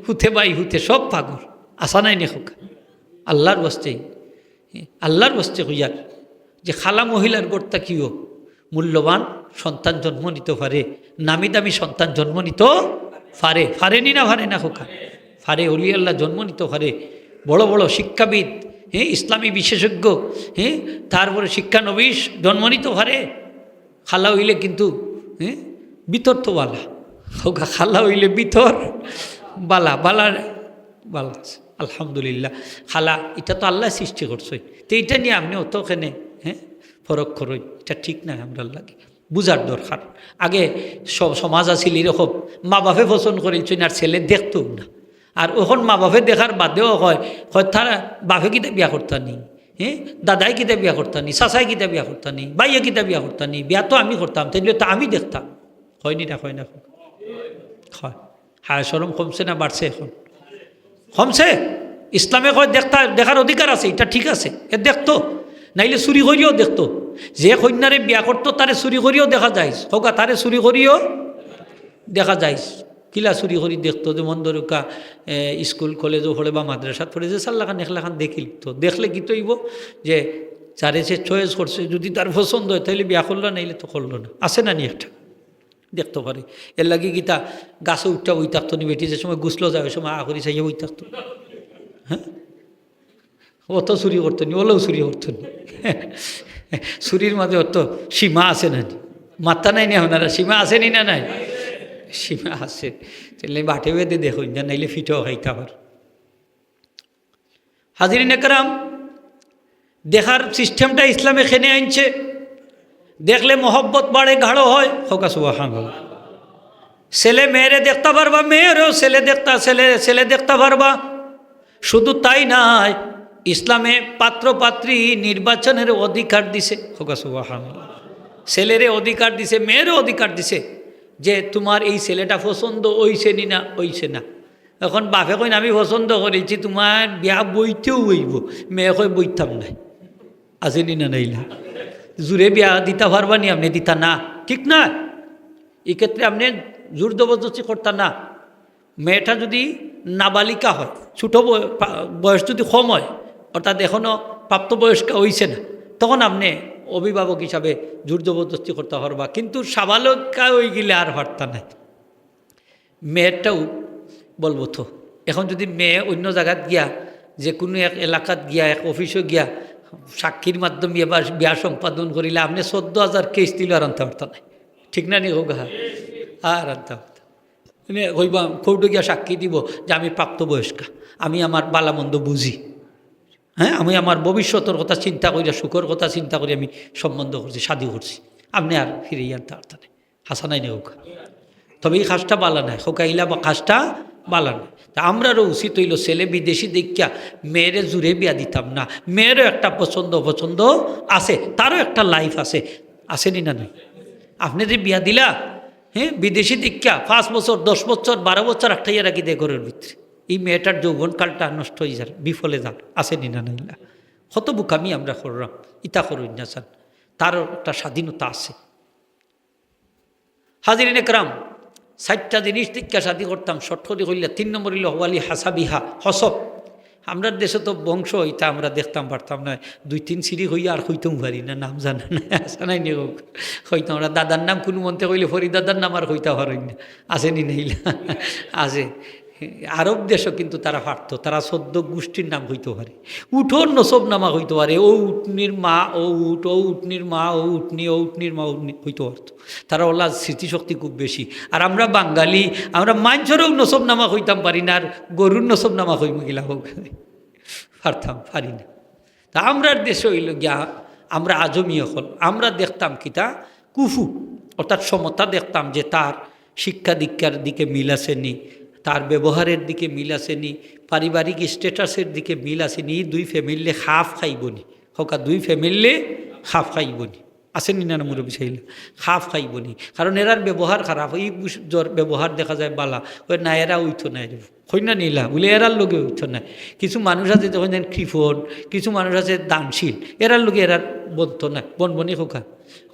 হুতে বাই হুতে সব পাগল। আছা নাই নি কউক্কা? আল্লার ওয়াস্তে, আল্লার ওয়াস্তে কইয়ার যে খালা মহিলার ঘর থাকিও মূল্যবান সন্তান জন্ম নিতো পারে, নামি দামি সন্তান জন্ম নিতো পারে। পারে নি না পারে না কউক্কা? পারে, অলি আল্লাহ জন্ম নিতো পারে, বড় বড় শিক্ষাবিদ, হ্যাঁ, ইসলামী বিশেষজ্ঞ, হ্যাঁ, তারপরে শিক্ষানবিশ জন্ম নিতো পারে। খালা অইলে কিন্তু, হ্যাঁ, ভিতর তো বালা। কউক্কা, খালা অইলে ভিতর বালা, বালা, বালা আছে। আলহামদুলিল্লাহ। খালা, ইটা তো আল্লায় সৃষ্টি করছইন, তে ইটা নিয়া আপনে অত কেনে, হ্যাঁ, ফরক করইন, ইটা ঠিক নায় আমরার লাগি। বুঝার দরকার। আগে স-, সমাজ আছিল এরকম, মা বাপে পছন্দ করিলছইন আর ছেলে দেখতোউ না। আর অখন মা বাপে দেখার বাদেও কয়, কয়, "তার বাপে কিতা বিয়া করতা নি? হ্যাঁ, দাদায় কিতা বিয়া করতা নি? চাচায় কিতা বিয়া করতা নি? ভাইয়ে কিতা বিয়া করতা নি? বিয়া তো আমি করতাম, তাইলে তো আমি দেখতাম।" কয় নি না, কয় না? কয়। হায়া শরম কমছে না বাড়ছে অখন? কমছে। ইসলামে কয় দেখতা, দেখার অধিকার আছে, ইটা ঠিক আছে, এ দেখতো। নাইলে চুরি করিও দেখতো। যে কইন্যারে বিয়া করতো, তারে চুরি করিও দেখা যাইজ। কউক্কা, তারে চুরি করিও দেখা যাইজ। কিলা চুরি করি দেখতো? যেমন ধরউক্কা, এ, স্কুল কলেজো পড়ে বা মাদ্রাসাত পড়ে, যে চাল্লাখান একলাখান দেখিলিতো। দেখলে কিতা অইবো? যে যারে সে চয়েস করছে, যদি তার পছন্দ অয়, তাইলে বিয়া করলো, নাইলে তো করলো না। আছে না নি একটা? দেখতো পারে। এর লাগি কিতা গাছো উঠা বই থাকতো নি, বেটি যে সময় গোসলো যায়, ওই সময় আ করি চাইয়া বই থাকতো? হ্যাঁ, অত চুরি করতো নি, অলাও চুরি করতো নি। চুরির মাঝে অত সীমা আছে না নি? মাত্তা নাই নি আপনারা? সীমা আছে নি না নাই? সীমা আছে। তাইলে বাটে বেঁধে দেখইন, যা নাইলে ফিটাও খাইতা পার। হাজিরিন একরাম, দেখার সিস্টেমটা ইসলামে কেনে আনছে। দেখলে মহব্বত বাড়ে, গাঢ় হয়। কউক্কা সুবহানাল্লাহ। ছেলে মেয়েরে দেখতা পারবা, মেয়েরেও ছেলে দেখতা, ছেলে, ছেলে দেখতা পারবা। শুধু তাই নায়, ইসলামে পাত্র পাত্রী নির্বাচনের অধিকার দিছে। কউক্কা সুবহানাল্লাহ। ছেলেরে অধিকার দিছে, মেয়েরেও অধিকার দিছে যে তুমার এই ছেলেটা পছন্দ অইছে নি না অইছে না। অখন বাপে কইন, "আমি পছন্দ করিছি, তুমার বিয়া বইতেউ অইবো।" মেয়ে কয়, "বইতাম নায়।" আছে নি না নাই? জুরে বিয়া দিতা পারবা নি আপনে? দিতা না, ঠিক না? ই ক্ষেত্রে আপনে জোর জবরদস্তি করতা না। মেয়েটা যদি নাবালিকা হয়, ছোট বয়-, পা-, বয়স যদি কম হয়, অর্থাৎ এখনো প্রাপ্তবয়স্কা অইছে না, তখন আপনে অভিভাবক হিসাবে জোর জবরদস্তি করতা পারবা, কিন্তু সাবালকা অইগেলে আর পারতা নায়। মেয়েরটাও বলবো তো, এখন যদি মেয়ে অইন্য জাগাত গিয়া, যেকুনু এক এলাকাত গিয়া, এক অফিসো গিয়া সাক্ষীর মাধ্যমে বিয়া, বিয়া সম্পাদন করিলে আপনে চৌদ্দ হাজার কেস দিলেও আর আনতা পারতা নায়। ঠিক না নি কউক্কা? আর আনতা পারতা নায়। মানে কইবা, কোর্টো গিয়া সাক্ষী দিবো যে আমি প্রাপ্তবয়স্কা, আমি আমার বালা মন্দ বুঝি, হ্যাঁ, আমি আমার ভবিষ্যতর কথা চিন্তা করিয়া, সুখর কথা চিন্তা করিয়া আমি সম্বন্ধ করছি, শাদী করছি। আপনে আর ফিরাইয়া আনতা পারতা নায়। হাছা নায় নি কউক্কা? তবে ই কাজটা বালা নায়, কউক্কা ইলা বা কাজটা বালা নায়। তে আমরারও উচিত অইলো ছেলে বিদেশি দেখিয়া মেয়েরে জোরে বিয়া দিতাম না। মেয়েরও একটা পছন্দ অপছন্দ আছে, তারও একটা life আছে, আছে নি না নাই? আপনে যে বিয়া দিলা, হ্যাঁ, বিদেশি দেখিয়া পাঁচ বছর, দশ বছর, বারো বছর আটকাইয়া রাখি দেয় ঘরর ভিতরে, ই মেয়েটার যৌবনকালটা নষ্ট অই যার, বিফলে যার, আছে নি না নাই? ইলা কত বুকামি আমরা কররাম, ইতা করইন না চান, তারও একটা স্বাধীনতা আছে। হাজিরিন একরাম, চাইরটা জিনিস দেখিয়া শাদী করতাম, শর্ত করি কইলা। তিন নম্বর অইলো ওয়ালি হাসাবিহা, হসব। আমরার দেশো তো বংশ ইতা আমরা দেখতাম পারতাম নায়, দুই তিন সিঁড়ি কইয়া আর কইতাম পারি না, নাম জানা নাই, আছে নায় নি কউক্কা? কইতাম পারতাম না, দাদার নাম কুনু মন্তে কইলে ফরিদাদার নাম আর কইতা পারইন না, আছে নি না ইলা? আছে। আরব দেশো কিন্তু তারা পারতো, তারা চৌদ্দ গুষ্টির নাম কইতো পারে, উটর নসব নামা কইতো পারে, অউ উটনির মা, অউ উট, অউ উটনির মা, অউ উটনি, অউ উটনির মা, অউ উটনি কইতো পারতো। তারা অলা স্মৃতিশক্তি খুব বেশি। আর আমরা বাঙালি, আমরা মাইনষরও নসব নামা কইতাম পারি না, আর গরুর নসব নামা কইমু কিলা কউক্কা? পারতাম, পারি না। তা আমরার দেশো অইলো গিয়া, আমরা আজমি অকল, আমরা দেখতাম কিতা, কুফু, অর্থাৎ সমতা দেখতাম যে তার শিক্ষা দীক্ষার দিকে মিল আছে নি, তার ব্যবহারের দিকে মিল আছে নি, পারিবারিক status-এর দিকে মিল আছে নি, দুই family খাপ খাইবো নি, কউক্কা দুই family খাপ খাইবো নি, আছে নি না মুরব্বি সাব ইলা? খাপ খাইবো নি, কারণ এরার ব্যবহার খারাপ, ই বুঝ-, জর ব্যবহার দেখা যায় বালা, অয় না এরা অইতো নায় রে। কইন না নি ইলা, বুলে এরার লগে অইতো নায়। কিছু মানুষ আছে দেখইন যেন কৃপণ, কিছু মানুষ আছে দানশীল, এরার লগে এরার বনতো নায়, বনবো নি কউক্কা?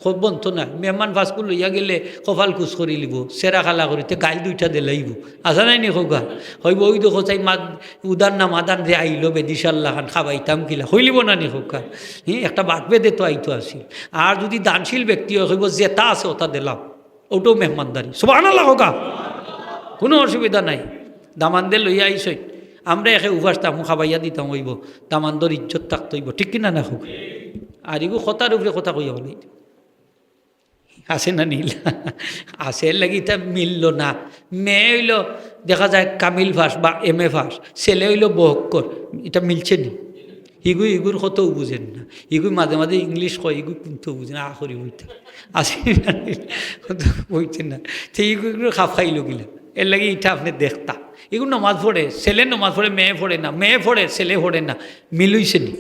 খুব বনতো নায়। মেহমান ফাসকুল লইয়া গেলে কপাল কুচ করিলিবো, চেরা কালা করিতে গাইল দুইটা দিলাইবো, আছে নায় নি কউক্কা? কইবো, "ওই দেখো চাই মা-, উদার না মাদান যে আইলো বেদিশাল্লা খান খাবাইতাম কিলা", কইলিবো না নি কউক্কা? হ্যাঁ, একটা বাট বেঁধে তো আইতো আছিল। আর যদি দানশীল ব্যক্তি অয়, কইবো, "যেটা আছে ওটা দিলাম।" অটাও মেহমানদারি। সুবহানাল্লাহ কউক্কা। কুনু অসুবিধা নাই। দামান্দে লইয়া আইছইন। আমরা একে উপাস থাকমু, খাবাইয়া দিতাম অইবো। দামান্দর ইজ্জত থাকতো অইবো। ঠিক কিনা না কউক্কা? আর ইগু কথার উপরে কথা কইয়া বলি। আছে না নি ইলা? আছে, এর লাগি ইটা মিললো না। মেয়ে অইলো দেখা যায় কামিল পাস বা এম এ পাস, ছেলে অইলো বহক্কর, ইটা মিলছে নি? হিগু হিগুর কতও বুঝের না, হিগু মাঝে মাঝে English কয়, হিগু কিন্তু বুঝে না, আখরি অইতা আছে না নি? কত অইছে না, তে হিগু হিগুর খাপ খাইলো কিলা? এর লাগি ইটা আপনে দেখতা, হিগু নমাজ পড়ে, ছেলে নমাজ পড়ে, মেয়ে পড়ে না, মেয়ে পড়ে, ছেলে পড়ে না, মিল অইছে নি?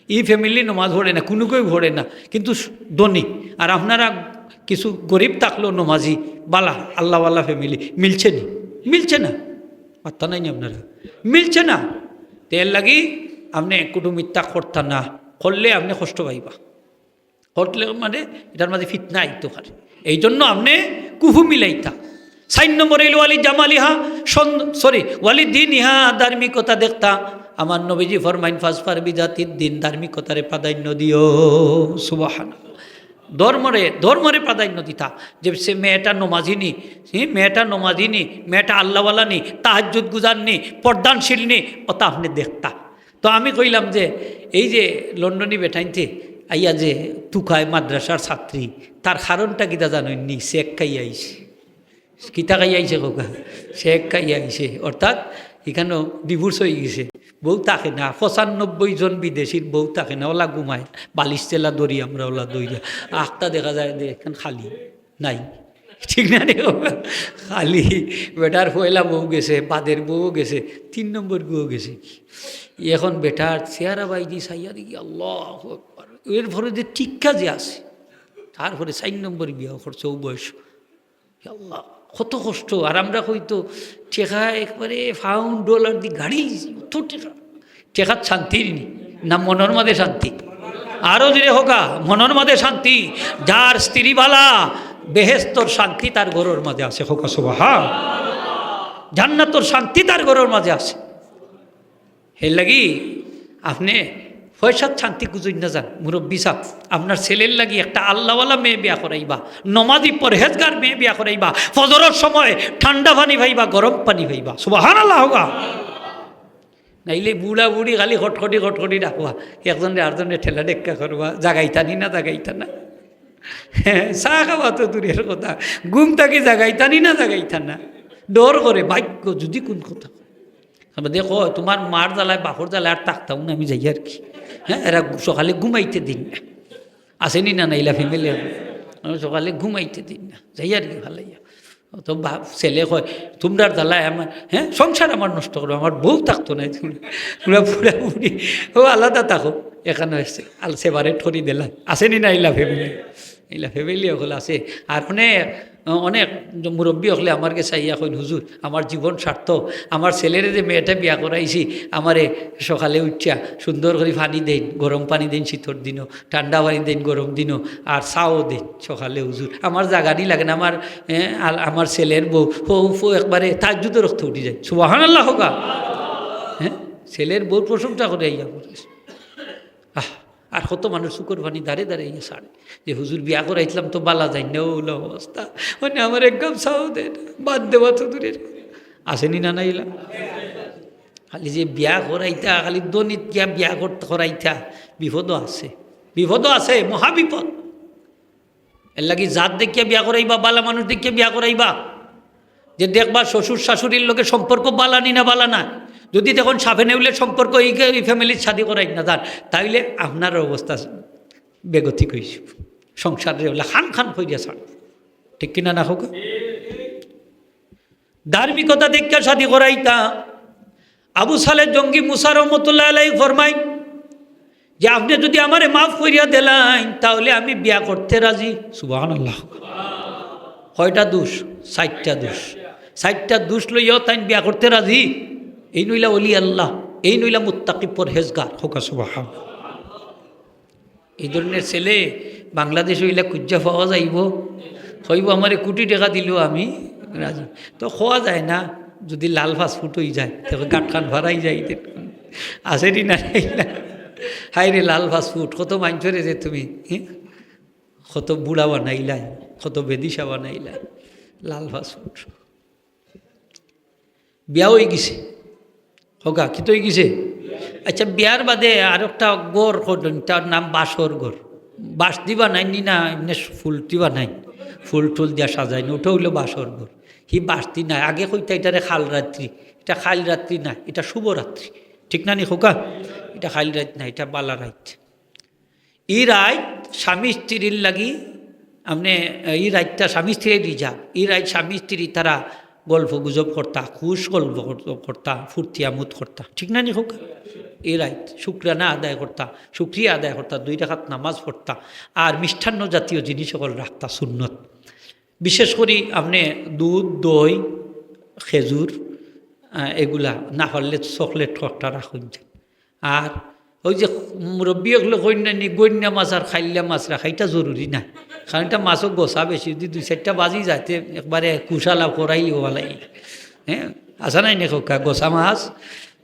ই family নমাজ পড়ে না, কুনু কেউ পড়ে না, কিন্তু স-, ধনী। আর আপনারা কিছু গরিব থাকলেও নমাজি, বালা, আল্লাহওয়ালা family, মিলছে নি? মিলছে না। মাত্তা নাই নি আপনারা? মিলছে না। তে এর লাগি আপনে কুটু মিথ্যা করতা না, করলে আপনে কষ্ট পাইবা। করলে মানে ইটার মাঝে ফিতনা আইতো পারে, এই জন্য আপনে কুফু মিলাইতা। চাইর নম্বর অইলো ওয়ালি জামালিহা, সৌন-, sorry, ওয়ালি দিনিহা, ধার্মিকতা দেখতা। আমার নবীজি ফরমাইন, "ফাজফার বিজাতিদ দিন", ধার্মিকতারে প্রাধান্য দিও। সুবহানাল্লাহ। ধর্মরে, ধর্মরে প্রাধান্য দিতা। যে সে মেয়েটা নমাজি নি, হি, মেয়েটা নমাজি নি, মেয়েটা আল্লাহওয়ালা নি, তাহাজ্জুদ গুজার নি, পর্দানশীল নি, ওটা আপনে দেখতা। তো আমি কইলাম যে এই যে লন্ডনী বেটাইন্তে আইয়া যে তুকায় মাদ্রাসার ছাত্রী, তার কারণটা কিতা জানইন নি? সেক খাইয়া আইছে। কিতা খাইয়া আইছে কউক্কা? সেক খাইয়া আইছে। অর্থাৎ ইখানো divorce অইগেছে। বউ থাকে না, পঁচানব্বই জন বিদেশির বউ থাকে না, ওলা ঘুমায়, বালিশ তেলা ধরি আমরা ওলা ধরিয়া। আখতা দেখা যায় যে এখান খালি নাই। ঠিক না রে? খালি বেটার পয়লা বউ গেছে, বাদের বউ গেছে, তিন নম্বর বউ গেছে। এখন বেটার চেহারা বাইদি চাইয়া দেখি, আল্লাহু আকবার। এরপরে যে টিক্কা যে আছে, তারপরে চাইর নম্বর বিয়া করছে, অউ বয়স। ইয়া আল্লাহ, কত কষ্ট। আর আমরা কই তো টেকা একবারে pound dollar দি গাড়ি, অত টেকা। টেকাত শান্তি নি, না মনর মাঝে শান্তি? আরো জোরে কউক্কা, মনর মাঝে শান্তি। যার স্ত্রী বালা, বেহেস্তর শান্তি তার ঘরর মাঝে আছে। কউক্কা সুবহান। জান্নাতর শান্তি তার ঘরর মাঝে আছে। এর লাগি আপনে পয়সাত শান্তি খুঁজইন না যান, মুরব্বি সাব, আপনার ছেলের লাগি একটা আল্লাহওয়ালা মেয়ে বিয়া করাইবা, নমাজি পরহেজগার মেয়ে বিয়া করাইবা, ফজরর সময় ঠান্ডা পানি পাইবা, গরম পানি পাইবা। সুবহানাল্লাহ কউক্কা। নাইলে বুড়া বুড়ি খালি খটখটি খটখটি ডাকবা, একজনরে আরজনরে ঠেলা ঠেক্কা করবা, জাগাইতা নি না জাগাইতা না। চা খাওয়া তো দূরের কথা, ঘুম থাকি জাগাইতা নি না জাগাইতা না। ডর করে, ভাগ্য যদি কুন কথা। আবার দেখো, তুমার মার জ্বালায়, বাপর জ্বালায় আর থাকতাম না আমি, যাই আর কি। হ্যাঁ, এরা সকালে ঘুমাইতে দিন না। আছে নি না, না, ইলা ফ্যামিলি? সকালে ঘুমাইতে দিন না, যাই আর কি, ফালাইয়া। তো বাপ, ছেলে কয়, "তুমরার জ্বালায় আমার, হ্যাঁ, সংসার আমার নষ্ট করো, আমার বউ থাকতো না, তুমরা, তুমরা বুড়া বুড়ি, ও আলাদা থাকো।" এখানে এসে আল সেপারেট করি দিলা। আছে নি না, ইলা ফ্যামিলি? ইলা ফ্যামিলি অকল আছে। আর অনেক, অনেক মুরব্বি অকলে আমার গেছে আইয়া কইন, "হুজুর, আমার জীবন সার্থক, আমার ছেলেরে যে মেয়েটা বিয়া করাইছি, আমারে সকালে উঠিয়া সুন্দর করি পানি দেইন, গরম পানি দেইন শীতর দিনও, ঠান্ডা পানি দেইন গরম দিনও, আর চাও দেইন সকালে, হুজুর। আমার জাগানি লাগে না, আমার, এ, আল-, আমার ছেলের বউ, হো, হো, একবারে তাহাজ্জুদর অক্ত উঠি যায়।" সুবহানাল্লাহ কউক্কা। হ্যাঁ, ছেলের বউর প্রশংসা করে আইয়া পড়ে। আহ, আর কত মানুষ চউখর পানি দারে দারে ইয়া ছাড়ে যে, "হুজুর, বিয়া করাইছলাম তো বালা যাইন না, অউ অবস্থা, মানে আমার এক গাম চাও দেয় না, বাদ দেওয়া তো দূরের।" আছে নি না, না ইলা? খালি যে বিয়া করাইতা, খালি ধনীত গিয়া বিয়া করতে করাইতা, বিপদও আছে, বিপদও আছে, মহাবিপদ। এর লাগি জাত দেখিয়া বিয়া করাইবা, বালা মানুষ দেখিয়া বিয়া করাইবা। যে দেখবা শ্বশুর শাশুড়ির লগে সম্পর্ক বালা নি না বালা না, যদি দেখইন সাফে নেউলের সম্পর্ক, এই, এই ফ্যামিলির শাদি করাই না যান, তাইলে আপনার অবস্থা বেগতিক অইছে। সংসারে অলা খান খান করিয়া ছাড়, ঠিক কিনা না কউক্কা? ধার্মিকতা দেখিয়া শাদি করাইতা। আবু সালে জঙ্গি মুসা রহমতুল্লাহ আলাইহি ফরমাইন যে, "আপনে যদি আমারে মাফ করিয়া দিলাইন, তাহলে আমি বিয়া করতে রাজি।" সুবহানাল্লাহ। কয়টা দোষ? চাইরটা দোষ। চাইরটা দোষ লইয়াও তাইন বিয়া করতে রাজি। এইন অইলা ওলি আল্লাহ, এইন অইলা মুত্তাকি পরহেজগার। কউক্কা সুবহান। এই ধরনের ছেলে বাংলাদেশো অইলে খুঁজিয়া পাওয়া যাইবো? কইবো, "আমারে কোটি টেকা দিলেও আমি রাজি।" তো কওয়া যায় না, যদি লাল পাসপোর্ট অই যায়, তখন গাটখান ফারাই যায়। আছে নি না? হায় রে লাল পাসপোর্ট, কত মাইনষরে যে তুমি, হি? কত বুড়া বানাইলায়, কত বেদিশা বানাইলায়, লাল পাসপোর্ট। বিয়া অই গেছে। কউক্কা, কিতা অই গেছে? আচ্ছা, বিয়ার বাদে আরোকটা ঘর করইন, তার নাম বাসর ঘর। বাঁশ দি বানাইন নি না, এমনে ফুল দি বানাইন, ফুল টুল দিয়া সাজাইন, ওটা অইলো বাসর ঘর। হি বাঁশ দি নায়, আগে কইতা ইটারে কাল রাত্রি, ইটা কাল রাত্রি না, ইটা শুভ রাত্রি। ঠিক না নি কউক্কা? ইটা কাল রাইত না, ইটা বালা রাইত। ই রাইত স্বামী স্ত্রীর লাগি, আপনে, ই রাইতটা স্বামী স্ত্রীর রিজার্ভ। ই রাইত স্বামী স্ত্রী তারা গল্প গুজব করতা, খুশ গল্প কর-, করতা, ফুর্তি আমোদ করতা। ঠিক না নি কউক্কা? ই রাইত শুকরানা আদায় করতা, শুকরিয়া আদায় করতা, দুই রাকাত নামাজ পড়তা, আর মিষ্টান্ন জাতীয় জিনিস অকল রাখতা সুন্নত। বিশেষ করি আপনে দুধ, দই, খেজুর, আহ, এগুলা, না পারলে চকলেট কয়েকটা রাখইন। আর ওই যে মুরব্বি অকলে কইন না নি, গইন্না মাছ আর খাইল্লা মাছ রাখা, ইটা জরুরি না। কারণ ইটা মাছও গোসা বেশি, যদি দুই চাইরটা বাজি যায়, তে একবারে কুশালা করাইলিও বালাই। হ্যাঁ, আছে না নি কউক্কা, গোসা মাছ।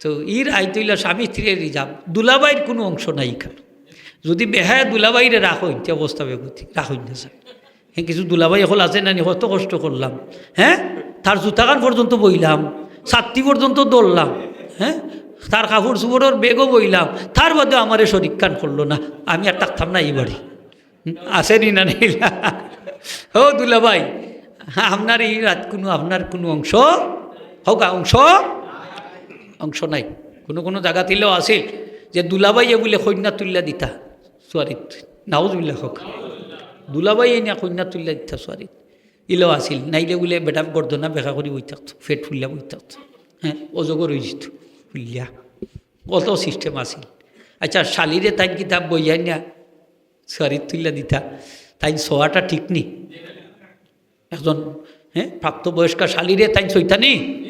তো ই রাইত অইলা স্বামী স্ত্রীর রিজার্ভ, দুলাভাইর কুনু অংশ নাই ইখানো। যদি বেহায়া দুলাভাইরে রাখইন, তে অবস্থা বেগতিক, রাখইন না স্যার। হ্যাঁ, কিছু দুলাভাই অকল আছে না নি, কত কষ্ট করলাম, হ্যাঁ, তার জুতাখান পর্যন্ত বইলাম, ছাত্তি পর্যন্ত ধরলাম, হ্যাঁ, তার কাপড় চোপড়র ব্যাগও বইলাম, তার বাদে আমারে শরিকখান করলো না, আমি আর থাকতাম না ই বাড়ি। হুম, আছে নি না নাই? ও দুলাভাই, আপনার ই রাইত কুনু, আপনার কুনু অংশ, কউক্কা, অংশ, অংশ নাই। কুনু কুনু জাগাত ইলাও আছিল যে দুলাভাইয়ে বুলে কইন্যা তুলিয়া দিতা। সুয়ারিত। নাউজুবিল্লাহ কউক্কা। দুলাভাইয়ে নিয়া কইন্যা তুলিয়া দিতা সুয়ারিত। ইলাও আছিল। নাইলে বুলে বেটা গর্দনা বেকা করি বই থাকতো, পেট ফুলিয়া বই থাকতো। হ্যাঁ, অজগর অই যিতো, ফুলিয়া। অত সিস্টেম আছিল। আচ্ছা, শালিরে তাইন কিতা বইয়া নিয়া সুয়ারিত তুলিয়া দিতা, তাইন সওয়াটা ঠিক নি? একজন, হ্যাঁ, প্রাপ্তবয়স্কা শালিরে তাইন সইতা নি?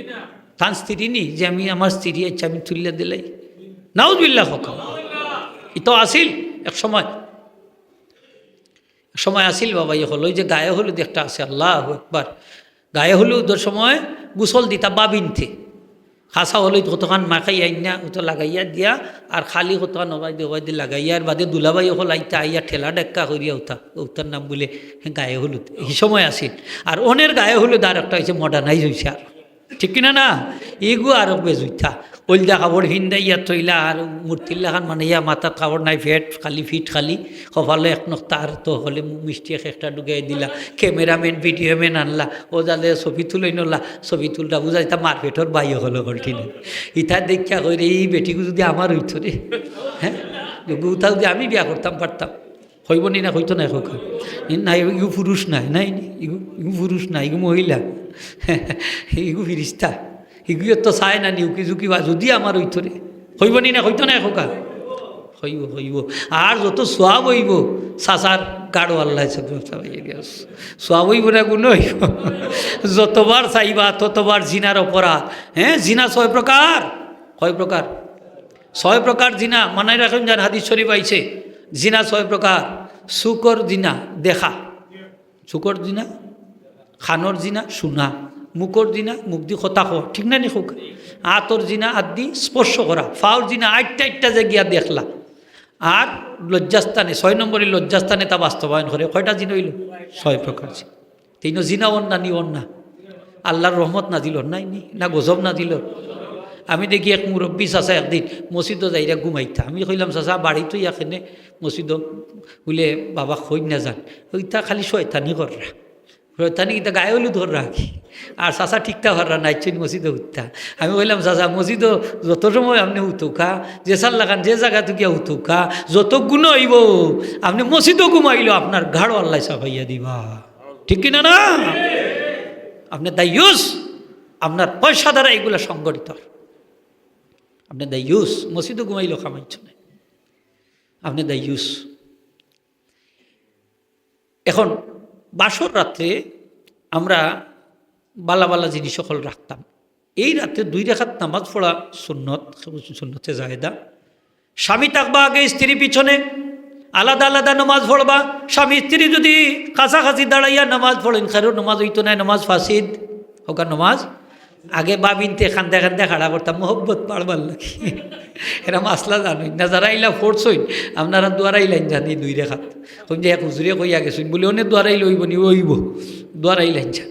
তান স্ত্রী নি যে আমি আমার স্ত্রী, আচ্ছা, আমি তুলিয়া দিলাই। নাউজুবিল্লাহ কউক্কা। ইতাও আছিল এক সময়। এক সময় আছিল বাবা, ইয়ে অকল, ওই যে গায়ে হলুদ একটা আছে, আল্লাহু আকবার। গায়ে হলুদর সময় গোসল দিতা ভাবিনতে। কাঁচা হলুদ কতখান মাখাইয়া আইন্না, উতা লাগাইয়া দিয়া, আর খালি কতখান ওবায়দি ওবায়দি লাগাইয়া, আর বাদে দুলাভাই অকল আইতা, আইয়া ঠেলা ডাক্কা করিয়া উতা, উতার নাম বুলে গায়ে হলুদ। ই সময় আছিল। আর অনের গায়ে হলুদ আর একটা অইছে, modernize অইছে আর। ঠিক কিনা না? ইগু আরো বেজুইতা। ওইলদা কাপড় ফিন্দাইয়া থইলা আর মূর্তির লাখান বানাইয়া, মাথাত কাপড় নাই, পেট খালি, ফিট খালি, কপালো এক নক্তা, আর তো হকলে মিষ্টি এক একটা ঢুকাই দিলা। Cameraman, video man আনলা, ও যাতে ছবি তুলইন অলা, ছবি তুলরা বুঝা যাইতা মারপেটর ভাই অকল অকল, ঠিক না? ইতা দেখিয়া কইরে, "ই বেটিগু যুদি আমার অইতো রে, হ্যাঁ, ইগু উতা যুদি আমি বিয়া করতাম পারতাম।" কইবো নি না, কইতো নায় কউক্কা? ই না, ইগু পুরুষ নায়, নায় নি? ইগু, ইগু পুরুষ নায়, ইগু মহিলা। ইগু ফিরিস্তা। ইগুয়ে তো চায় না নি, উকি ঝুঁকি বা যুদি আমার অইতো রে। কইবো নি না, কইতো নায় কউক্কা? কইবো, কইবো। আর যত সওয়াব অইবো, চাচার গাড়ো আল্লায় সব সওয়াব অইবো না গুনা অইবো। যতবার চাইবা, ততবার জিনার অপরাধ। হ্যাঁ, জিনা ছয় প্রকার। কয় প্রকার? ছয় প্রকার জিনা। মানাই রাখইন যান, হাদিস শরীফ আইছে। জিনা ছয় প্রকার। চউখর জিনা, দেখা। চউখর জিনা, কানর জিনা, হুনা। মুখর জিনা, মুখদি কথা কওয়া। ঠিক না নি কউক্কা? আতর জিনা, আতদি স্পর্শ করা। পাওর জিনা, আটটা আটটা জাগিয়া দেখলা। আর লজ্জাস্থানে, ছয় নম্বরে লজ্জাস্থানে তা বাস্তবায়ন করে। কয়টা জিনা অইলো? ছয় প্রকার জিনা। তে ইনো জিনা অর না নি অর না? আল্লার রহমত নাজিল অর নায় নি? না গজব নাজিল অর? আমি দেখি এক মুরব্বি চাচা একদিন মসজিদো যাইরা ঘুমাইতা। আমি কইলাম, "চাচা, বাড়িত অইয়া কেনে মসজিদো?" বুলে, "বাবা, কইন না যান, ইতা খালি শয়তানি কররা।" শয়তানি কিতা গায়ে হলুদ কররা কি? আর চাচা ঠিকতা পাররা না, ইচ্ছইন মসজিদো হুততা। আমি কইলাম, "চাচা, মসজিদো যত সময় আপনে হুতউক্কা, যেছার লাখান যে জাগা থাকিয়া হুতউক্কা, যত গুনা অইবো, আপনে মসজিদো ঘুমাইলেও আপনার গাড়ো আল্লায় সাফাইয়া দিবা।" ঠিক কিনা না? আপনে দায়ুস, আপনার পয়সা দ্বারা এগুলা সংগঠিত। আপনে দায়ুস, মসজিদো ঘুমাইলেও কামাইছো না। আপনে দায়ুস। এখন বাসর রাত্রে আমরা বালা বালা জিনিস অকল রাখতাম। এই রাত্রে দুই রাকাত নামাজ পড়া সুন্নত, সুন্নতে জায়েদা। স্বামী থাকবা আগে, স্ত্রী পিছনে, আলাদা আলাদা নামাজ পড়বা। স্বামী স্ত্রী যুদি কাছাকাছি দাঁড়াইয়া নামাজ পড়ইন, কারো নামাজ অইতো নায়, নামাজ ফাসিদ। কউক্কা নামাজ আগে ভাবিন্তে কান্দা কান্দা খাড়া করতাম, মহব্বত বাড়বার লাগি। এরা মাসলা জানইন না, যারা ইলা পড়ছইন, আপনারা দুয়ারাই লাইন জানি দুই রাকাত। কইন যে এক হুজুরে কইয়া গেছইন, বুলে, "অনে দুয়ারাই লইব নি?" "অইব।" দুয়ারাই লাইন যান।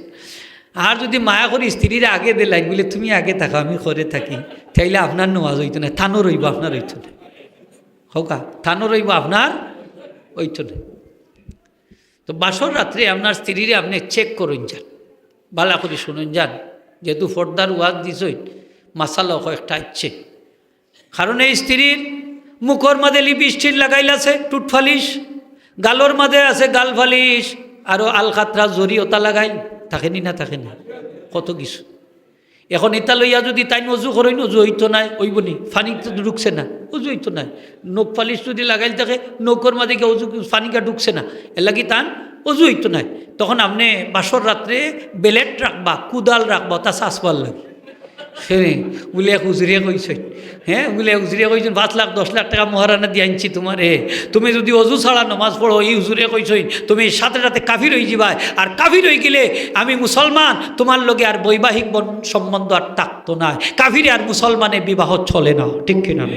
আর যুদি মায়া করি স্ত্রীরে আগে দিলাইন, বুলে, "তুমি আগে থাকো, আমি করে থাকি", তাইলে আপনার নামাজ অইতো নায়, তানর অইবো, আপনার অইতো নায়। কউক্কা, তানর অইবো, আপনার অইতো নায়। তো বাসর রাত্রে আপনার স্ত্রীরে আপনে check করইন যান, বালা করি শুনইন যান, যেহেতু পর্দার ওয়াজ দিছইন, মাসালা কয়েকটা আইছে। কারণ এই স্ত্রীর মুখর মাঝে lipstick লাগাইল আছে, ঠুটফালিশ, গালর মাঝে আছে গালফালিশ, আরো আলকাতরা জরি ওতা লাগাইল, থাকে নি না থাকে না, কত কিছু। এখন ইতা লইয়া যুদি তাইন অজু করইন, অজু অইতো নায়, অইবো নি? পানি তো ঢুকছে না, অজু অইতো নায়। নখ পালিশ যুদি লাগাইল থাকে, নখর মাঝে গিয়া অজু, পানিগা ঢুকছে না, এরলাগি তান অজু অইতো নায়। তখন আপনে বাসর রাত্রে blade রাখবা, কুদাল রাখবা, তা চাচবার লাগি। হ্যাঁ, বুলে এক হুজুরে কইছইন, হ্যাঁ, বুলে এক হুজুরে কইছইন, "পাঁচ লাখ, দশ লাখ টেকা মোহরানা দিয়া আনছি তুমারে, তুমি যুদি অজু ছাড়া নামাজ পড়ো, ই হুজুরে কইছইন, তুমি সাথে সাথে কাফির অইযিবায়, আর কাফির অইগেলে আমি মুসলমান, তুমার লগে আর বৈবাহিক বন-, সম্বন্ধ আর থাকতো নায়।" কাফিরে আর মুসলমানে বিবাহ চলে না, ঠিক কিনা?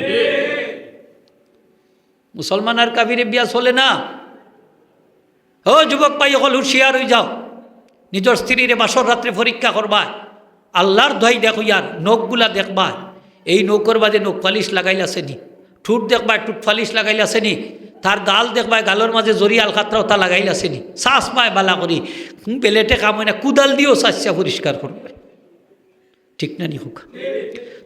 মুসলমান আর কাফিরে বিয়া চলে না। ও যুবক ভাই অকল, হুঁশিয়ার অইযাও, নিজর স্ত্রীরে বাসর রাত্রে পরীক্ষা করবায়। আল্লার দোয়াই দেখো ইয়ার, নখগুলা দেখবায়, এই নখর মাঝে নখ পালিশ লাগাইল আছে নি, ঠুট দেখবায়, ঠুট পালিশ লাগাইল আছে নি, তার গাল দেখবায়, গালর মাঝে জরি আলকাতরা ওতা লাগাইল আছে নি, চাচবায় বালা করি, হুম, blade-এ কাম অয় না, কুদাল দিও চাচিয়া পরিষ্কার করবায়। ঠিক না নি কউক্কা?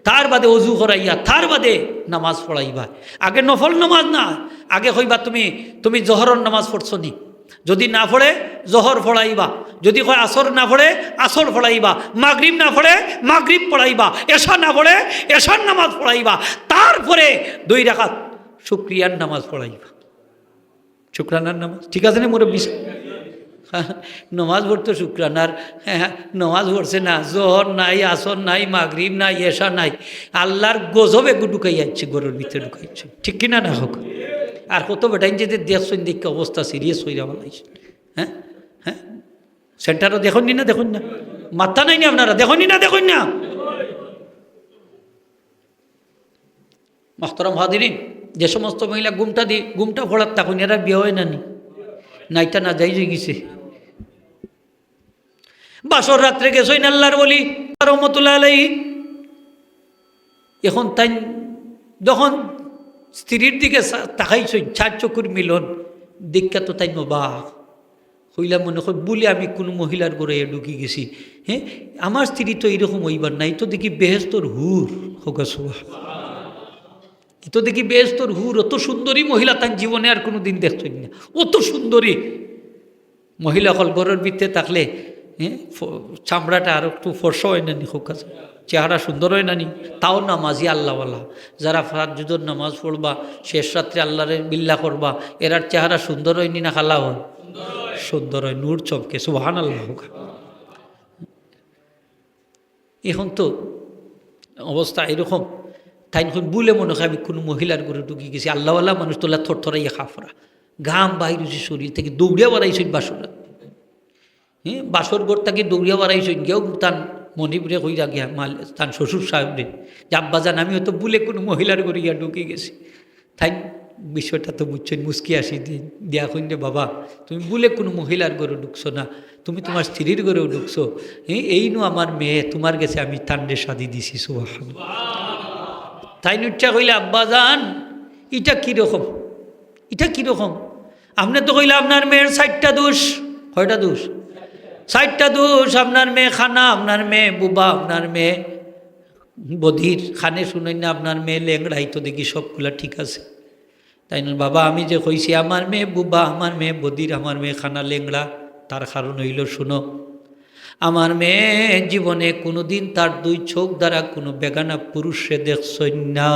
তার বাদে অজু করাইয়া, তার বাদে নামাজ পড়াইবা। আগে নফল নামাজ না, আগে কইবা, "তুমি, তুমি জোহরর নামাজ পড়ছো নি?" যুদি না পড়ে, জোহর পড়াইবা। যুদি কয় আসর না পড়ে, আসর পড়াইবা। মাগরিব না পড়ে, মাগরিব পড়াইবা। এশা না পড়ে, এশার নামাজ পড়াইবা। তারপরে দুই রাকাত শুকরিয়ার নামাজ পড়াইবা। শুকরানার নামাজ, ঠিক আছে নি মুরব্বি সাব? নামাজ পড়তো শুকরানার, নামাজ পড়ছে না, জোহর নাই, আসর নাই, মাগরিব নাই, এশা নাই। আল্লার গজব এগু ঢুকাই আনছে, ঘরর ভিতরে ঢুকাইছে। ঠিক কিনা না কউক্কা? আর কত বেটাইন যে দেখছইন, দেখি অবস্থা serious অইরা বানাইছে। হ্যাঁ, হ্যাঁ, centre-ও দেখইন নি না, দেখইন না, মাত্তা নাই নি আপনারা, দেখইন নি না, দেখইন না। মোহতরম হাজিরিন, যে সমস্ত মহিলা ঘুমটা দি ঘুমটা ফড়াত থাকইন, এরার বিয়া অয় না নি? না, ইটা নাজাইজ অইগেছে। বাসর রাত্রে গেছইন আল্লার ওলি রহমতুল্লাহ আলাইহি। এখন তাইন যখন স্ত্রীর দিকে চা-, তাকাইছইন, চাইর চকুর মিলন, দেখিয়া তো তাইন অবাক। কইলা, মনে কয় ভুলে আমি কুনু মহিলার ঘরো ঢুকি গেছি। হে, আমার স্ত্রী তো ইরকম অইবার না, ই তো দেখি বেহেস্তর হুর। কউক্কা সুবহান। ই তো দেখি বেহেস্তর হুর, অত সুন্দরী মহিলা তাইন জীবনে আর কুনুদিন দেখছইন না। অত সুন্দরী মহিলা অকল ঘরর ভিতরে থাকলে, হে, ফ-, চামড়াটা আর একটু ফর্সা অয় না নি, কউক্কা, চেহারা সুন্দর অয় না নি? তাও নামাজি আল্লাওয়ালা, যারা তাহাজ্জুদর নামাজ পড়বা, শেষ রাত্রে আল্লারে বিল্লা করবা, এরার চেহারা সুন্দর অয় নি না কালা অয়? সুন্দর অয়, নূর চমকে। সুবহানাল্লাহ কউক্কা। এখন তো অবস্থা এরকম, তাইন কইন ভুলে মনে কয় আমি কুনু মহিলার ঘরো ঢুকি গেছি। আল্লাওয়ালা মানুষ তো অলা থরথরাইয়া কাঁপরা, ঘাম বাইর অইছে শরীর থাকি, দৌড়িয়া বারাইছইন বাসর। হে, বাসর ঘর থাকি দৌড়িয়া বারাইছইন, গিয়াউ তান মনিবরে কইরা গিয়া, মাল-, তান শ্বশুর সাহেবরে, যে, "আব্বাজান, আমি অয়তো ভুলে কুনু মহিলার ঘরো গিয়া ঢুকি গেছি।" তাইন বিষয়টা তো বুঝছইন, মুচকি হাসি দি-, দিয়া কইন, "রে বাবা, তুমি ভুলে কুনু মহিলার ঘরো ঢুকছো না, তুমি তুমার স্ত্রীর ঘরো ঢুকছো। হে, এইনু আমার মেয়ে, তুমার গেছে আমি তানরে শাদি দিছি।" সুবহানাল্লাহ। তাইন উঠিয়া কইলা, "আব্বাজান, ইটা কিরকম?" ইটা কিরকম? আপনে তো কইলা আপনার মেয়ের চাইরটা দোষ। কয়টা দোষ? চাইরটা দোষ। আপনার মেয়ে কানা, আপনার মেয়ে বুবা, আপনার মেয়ে বধির, কানে শুনইন না, আপনার মেয়ে লেংড়া, ই তো দেখি সবগুলা ঠিক আছে। তাইন কইন, "বাবা, আমি যে কইছি আমার মেয়ে বুবা, আমার মেয়ে বধির, আমার মেয়ে কানা লেংড়া, তার কারণ অইলো, শুনো, আমার মেয়ে জীবনে কুনুদিন তার দুই চোখ দ্বারা কুনু বেগানা পুরুষরে দেখছইন না।"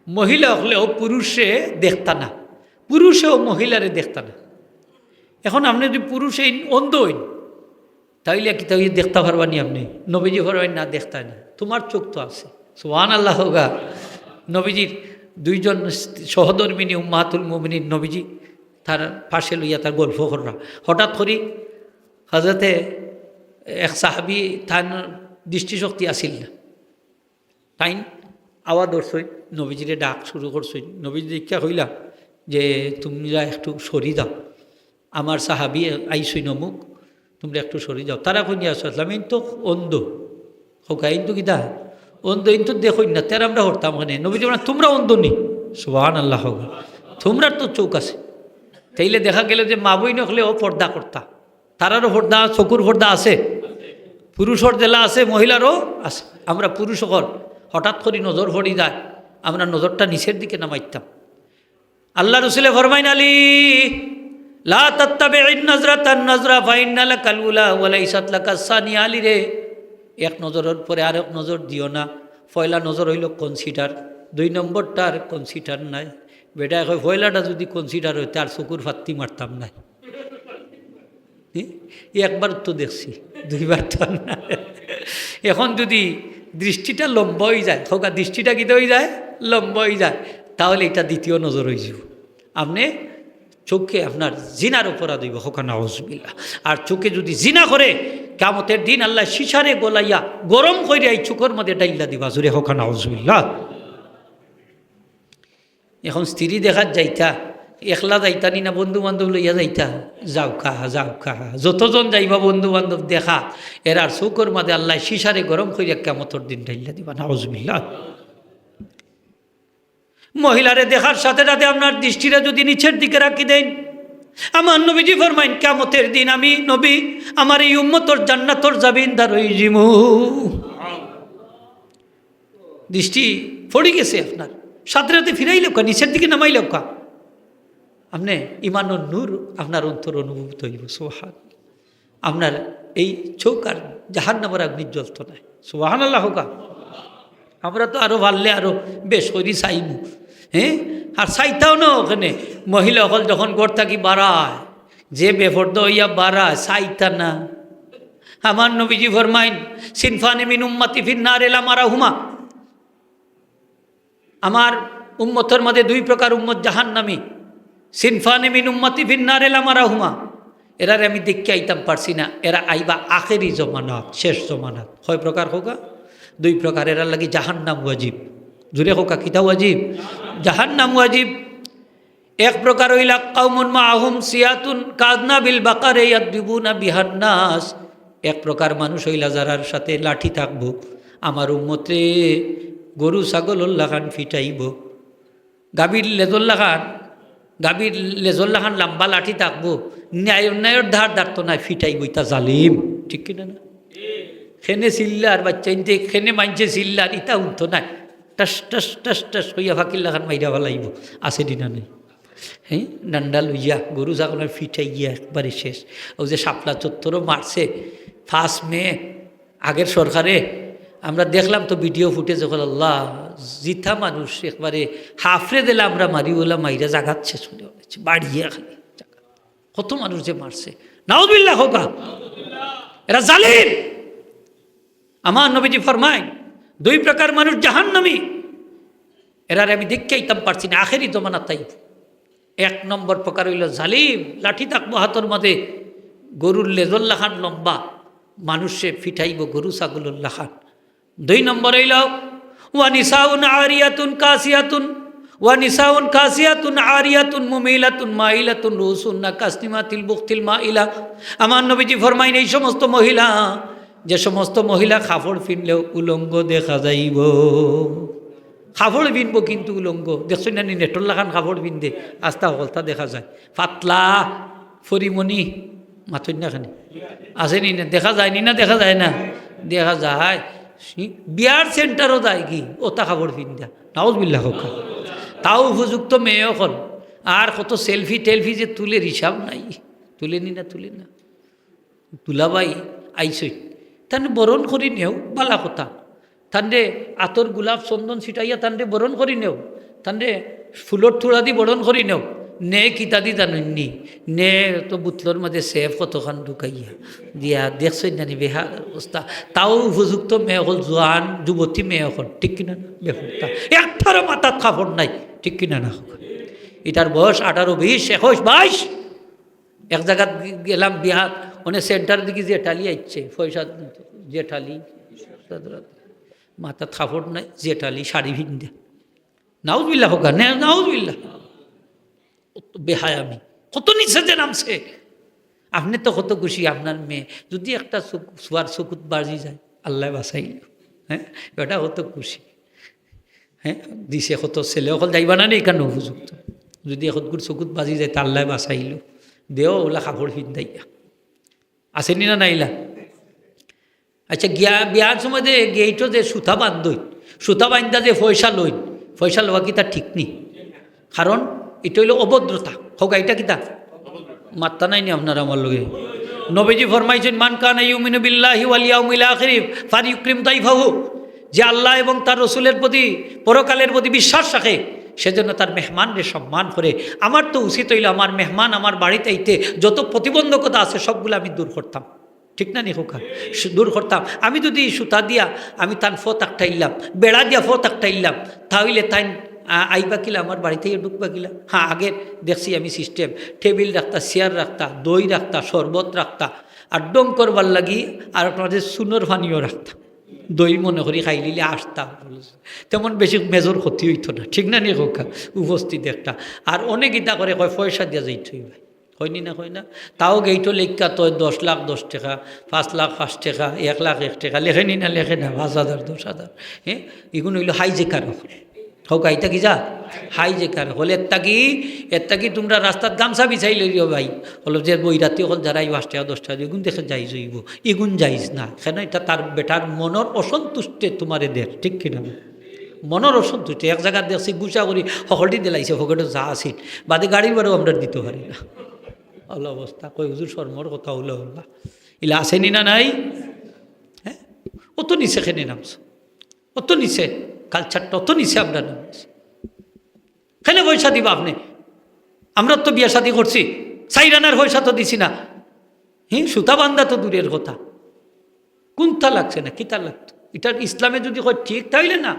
মহিলা অকলেও পুরুষরে দেখতা না, পুরুষেও মহিলারে দেখতা না। এখন আপনে যদি পুরুষ অইন, অন্ধ অইন, তাইলে কিতা অইয়া দেখতা পারবা নি আপনে? নবীজি ফরমাইন, "না, দেখতা নি, তুমার চোখ তো আছে।" সুবহানাল্লাহ কউক্কা। নবীজির দুইজন সহধর্মিনী উম্মাহাতুল মুমিনিন, নবীজি তার পাশে লইয়া তার গল্প কররা। হঠাৎ করি হযরতে এক সাহাবী, তান দৃষ্টিশক্তি আছিল না, তাইন আওয়াজ ধরছইন, নবীজিরে ডাক শুরু করছইন। নবীজি দেখিয়া কইলা যে, "তুমরা একটু সরি যাও, আমার সাহাবী আইছইন অমুক, তুমরা একটু সরি যাও।" তারা কইন, "ইয়া রাসূলুল্লাহ, ইন তো অন্ধ।" কউক্কা, "ইন তো কিতা? অন্ধ, ইন তো দেখইন না, তে আর আমরা হরতাম কেনে?" নবীজি বলেন, "তুমরা অন্ধ নি?" সুবহানাল্লাহ কউক্কা। "তুমরার তো চোখ আছে।" তাইলে দেখা গেল যে মা বইন অকলেও পর্দা করতা। তারারও পর্দা, চকুর পর্দা আছে, পুরুষর যেলা আছে, মহিলারও আছে। আমরা পুরুষ অকল হঠাৎ করি নজর পড়ি যায়, আমরা নজরটা নিচের দিকে নামাইতাম। আল্লার রসুলে ফরমাইন, "আলী, লা তাত্তাবি'ন নাজরাতান নাজরা ফাইন্না লাকাল উলা ওয়া লাইসাত লাকাস সানিয়া।" আলী রে, এক নজরর পরে আরেক নজর দিও না। পয়লা নজর অইলো consider, দুই নম্বরটার consider নাই। বেটায় কয়, "পয়লাটা যুদি consider অইতো, আর চকুর ফাত্তি মারতাম নায়।" ই একবার তো দেখছি, দুইবার তো আর না। এখন যুদি দৃষ্টিটা লম্বা অইযায়, কউক্কা, দৃষ্টিটা কিতা অইযায়? লম্বা অইযায়, তাহলে ইটা দ্বিতীয় নজর অইযিবো। আপনে চোখে আপনার জিনার অপরাধ অইবো, কউক্কা নাউজুবিল্লাহ। আর চোখে যুদি জিনা করে, কিয়ামতের দিন আল্লায় সীসারে গলাইয়া গরম করিয়া ই চোখর মাঝে ঢাইল্লা দিবা, জোরে কউক্কা নাউজুবিল্লাহ। এখন স্ত্রী দেখাত যাইতা, একলা যাইতা নি না বন্ধু বান্ধব লইয়া যাইতা? যাউক্কা, যাউক্কা। যতজন যাইবা বন্ধু বান্ধব দেখা, এরার চউখর মাঝে আল্লায় সীসারে গরম করিয়া কিয়ামতর দিন ঢাইল্লা দিবা। নাউজুবিল্লাহ। মহিলারে দেখার সাথে সাথে আপনার দৃষ্টিটা যুদি নিচের দিকে রাখি দেইন, আমার নবীজি ফরমাইন, কিয়ামতর দিন আমি নবী আমার এই উম্মতর জান্নাতর জামিনদার অইযিমু। দৃষ্টি পড়ি গেছে আপনার, সাথে সাথে ফিরাইলাউক্কা, নিচের দিকে নামাইলাউক্কা। আপনে ইমানর নূর আপনার অন্তর অনুভূত অইবো। সুবহান। আপনার এই চউখ আর জাহান্নামর আগুনে জ্বলতো নায়। সুবহানাল্লাহ কউক্কা। আমরা তো আরো পারলে আরো বেশ করি চাইমু, হে? আর চাইতাও না অখানে। মহিলা অকল যখন ঘর থাকি বারায়, যে বেপর্দা অইয়া বারায়, চাইতা না। আমার নবীজি ফরমাইন, "সিনফানি মিন উম্মতি ফিন নারে লাম আরাহুমা।" আমার উম্মতর মাঝে দুই প্রকার উম্মত জাহান্নামী। "সিনফানি মিন উম্মতি ফিন নারে লাম আরাহুমা।" এরারে আমি দেখিয়া আইতাম পারছি না, এরা আইবা আখেরি জমানাত, শেষ জমানাত। কয় প্রকার কউক্কা? দুই প্রকার, এরার লাগি জাহান্নাম ওয়াজিব। জুরে কউক্কা, কিতা ওয়াজিব? জাহান্নাম ওয়াজিব। এক প্রকার অইলা কাউমুন মাআহুম সিয়াতুন কাদনাবিল বাকারে ইয়াদরিবুনা বিহান নাস। এক প্রকার মানুষ অইলা যারার সাথে লাঠি থাকবো, আমার উম্মতরে গরু ছাগলর লাখান ফিটাইবো। গাভীর লেজর লাখান, গাভীর লেজর লাখান লম্বা লাঠি থাকবো, ন্যায় অন্যায়র ধার ধারতো নায়, ফিটাইবো, ইতা জালিম, ঠিক কিনা না? খেনে চিল্লার বাচ্চা ইনতে, খেনে মাইনষে চিল্লার, ইতা উঠতো নায়, টাস টাস টাস টাস কইয়া ফাকির লাখান মাইরা ফালাইবো, আছে দিনা নাই? হ্যাঁ, ডান্ডা লইয়া গরু ছাগলর ফিটাইয়া একবারে শেষ। অউ যে শাপলা চত্বরো মারছে পাঁচ মে, আগের সরকারে আমরা দেখলাম তো ভিডিও ফুটেজ, যখন আল্লাহ, জিতা মানুষ একবারে হাফরে দিলা আমরা মারি, ওলা মাইরা জাগাত শেষ করে দিছে, বাড়িয়া খালি। কত মানুষ যে মারছে, নাউজুবিল্লাহ কউক্কা। এরা জালিম। আমার নবীজি ফরমাইন, দুই প্রকার মানুষ জাহান্নামী, এরারে আমি দেখিয়া আইতাম পারছি না, আখেরি জমানাত তাই। এক নম্বর প্রকার অইলো জালিম, লাঠি থাকবো হাতর মাঝে, গরুর লেজর লাখান লম্বা, মানুষে ফিটাইবো গরু ছাগলর লাখান। দুই নম্বর অইলো ওয়া নিসাউন আরিয়াতুন কাসিয়াতুন, ওয়া নিসাউন কাসিয়াতুন আরিয়াতুন মুমিলাতুন মাইলাতুন রুসুন্না কাসনিমাতিল বুখতিল মাইলা। আমার নবীজি ফরমাইন, এই সমস্ত মহিলা, যে সমস্ত মহিলা কাপড় পিনলেও উলঙ্গ দেখা যাইবো, কাপড় পিনবো কিন্তু উলঙ্গ। দেখছইন না নি, নেটর লাখান কাপড় পিন্দে, আস্তা হকলতা দেখা যায়, পাতলা, ফরিমণি, মাতইন না খানি, আছে নি না? দেখা যায় নি না? দেখা যায় না? দেখা যায়। সি-, বিয়ার সেন্টারো যায় কি, ওতা কাপড় পিন্দা, নাউজুবিল্লাহ কউক্কা। তাও উপযুক্ত মেয়ে অকল, আর কত সেলফি টেলফি যে তুলের হিসাব নাই, তুলে নি না? তুলে না? দুলাভাই আইছইন, তানরে বরণ করি নেও, বালা কথা। তানরে আতর গোলাপ চন্দন ছিটাইয়া তানরে বরণ করি নেও, তানরে ফুলর থুড়া দি বরণ করি নেও। নে কিতা দি জানইন নি? নে তো বুতলর মাঝে সেফ কতখান ঢুকাইয়া দিয়া, দেখছইন না নি বেহাল অবস্থা? তাও উপযুক্ত মেয়ে অকল, জোয়ান যুবতী মেয়ে অকল, ঠিক কিনা না? বেহুদা, একটারও মাথাত কাপড় নাই, ঠিক কিনা না? ইটার বয়স আঠারো, বিশ, একুশ, বাইশ। এক জাগাত গেলাম বিয়াত, অনে সেন্টার দেখি জেঠালি আইছে, পয়সা জেঠালি, মাথাত কাপড় নাই, জেঠালি শাড়ি পিন্দা। নাউজুবিল্লাহ কউক্কা, নে-, নাউজুবিল্লাহ। কত বেহায়ামি, কত নিচে যে নামছে। আপনে তো কত খুশি, আপনার মেয়ে যদি একটা চকু, ছুয়ার চকুত বাজি যায়, আল্লায় বাঁচাইলো। হ্যাঁ, বেটা কত খুশি। হ্যাঁ, দিছে কত, ছেলে অকল যাইবা না নি, ইখান উপযুক্ত। যদি একটগুর চকুত বাজি যায়, তে আল্লায় বাঁচাইলো। দেও ওলা কাপড় পিন্দাইয়া। আছে নি না নাইলা? আচ্ছা, গিয়া বিয়ার সময় যে গেইটো যে সুতা বান্ধইন, সুতা বান্ধা যে পয়সা লইন, পয়সা লওয়া কিতা ঠিক নি? কারণ ইটা অইলো অভদ্রতা। কউক্কা, ইটা কিতা? মাত্তা নাই নি আপনার আমার লগে? নবীজি ফরমাইছইন, "মান কানা ইউমিনু বিল্লাহি ওয়াল ইয়াউমিল আখিরি ফালইউকরিম দাইফাহু।" যে আল্লাহ এবং তার রসুলের প্রতি, পরকালের প্রতি বিশ্বাস রাখে, সে যেন তার মেহমানরে সম্মান করে। আমার তো উচিত অইলো আমার মেহমান আমার বাড়িত আইতে যত প্রতিবন্ধকতা আছে সবগুলা আমি দূর করতাম। ঠিক না নি কউক্কা? সু-, দূর করতাম। আমি যদি সুতা দিয়া আমি তান পথ আটকাইলাম, বেড়া দিয়া পথ আটকাইলাম, তা অইলে তাইন, আ, আইবা কিলা, আমার বাড়িত ঢুকবা কিলা? হ্যাঁ, আগে দেখছি আমি সিস্টেম, টেবিল রাখতা, চেয়ার রাখতা, দই রাখতা, শরবত রাখতা, আর ঢং করবার লাগি আর আপনাদের চুনর পানিও রাখতা। দই মনে করি খাইলিলে আসতা, তেমন বেশি মেজর ক্ষতি অইতো না। ঠিক না নি কউক্কা? উপস্থিত একটা। আর অনেক ইতা করে কয়, "পয়সা দিয়া যাইতে অইবো।" কয় নি না, কয় না? তাও গেইটো লেখা তো দশ লাখ দশ টেকা, পাঁচ লাখ পাঁচ টেকা, এক লাখ এক টেকা, লেখে নি না, লেখে না, পাঁচ হাজার, দশ হাজার। হ্যাঁ, ইগুন অইলো হাইজেকার অকল। কউক্কা, ইতা কিতা? হাইজেকার অকল। এর থাকি, এর থাকি তুমরা রাস্তাত গামছা বিছাই লইও ভাই। অইলো যে বৈরাতি অকল যারা এই পাঁচ টেকা দশ টেকা দিবা, ইগুন দেখে জাইজ অইবো, ইগুন জাইজ না। কেনে ইটা তার বেটার মনর অসন্তুষ্টে তুমারে দের, ঠিক কিনা? মনর অসন্তুষ্টে। এক জাগাত দেখছি গুছা করি হকলটি দিলাইছে, পকেটো যা আছিল, বাদে গাড়ির ভাড়াও আমরা দিতো পারি না। অলা অবস্থা, কয়, "হুজুর, শরমর কথা অইলো, অলা।" ইলা আছে নি না নাই? হ্যাঁ? অত নিচে কেনে নামছো? অত নিচে, কালচারটা অত নিচে আমরা নামছি। কেনে পয়সা দিবা আপনে? আমরা তো বিয়া শাদি করছি, চাইর আনার পয়সা তো দিছি না। হি, সুতা বান্ধা তো দূরের কথা, কুন্তা লাগছে না, কিতা লাগতো? ইটার ইসলামে যদি কয় ঠিক, তা অইলে না।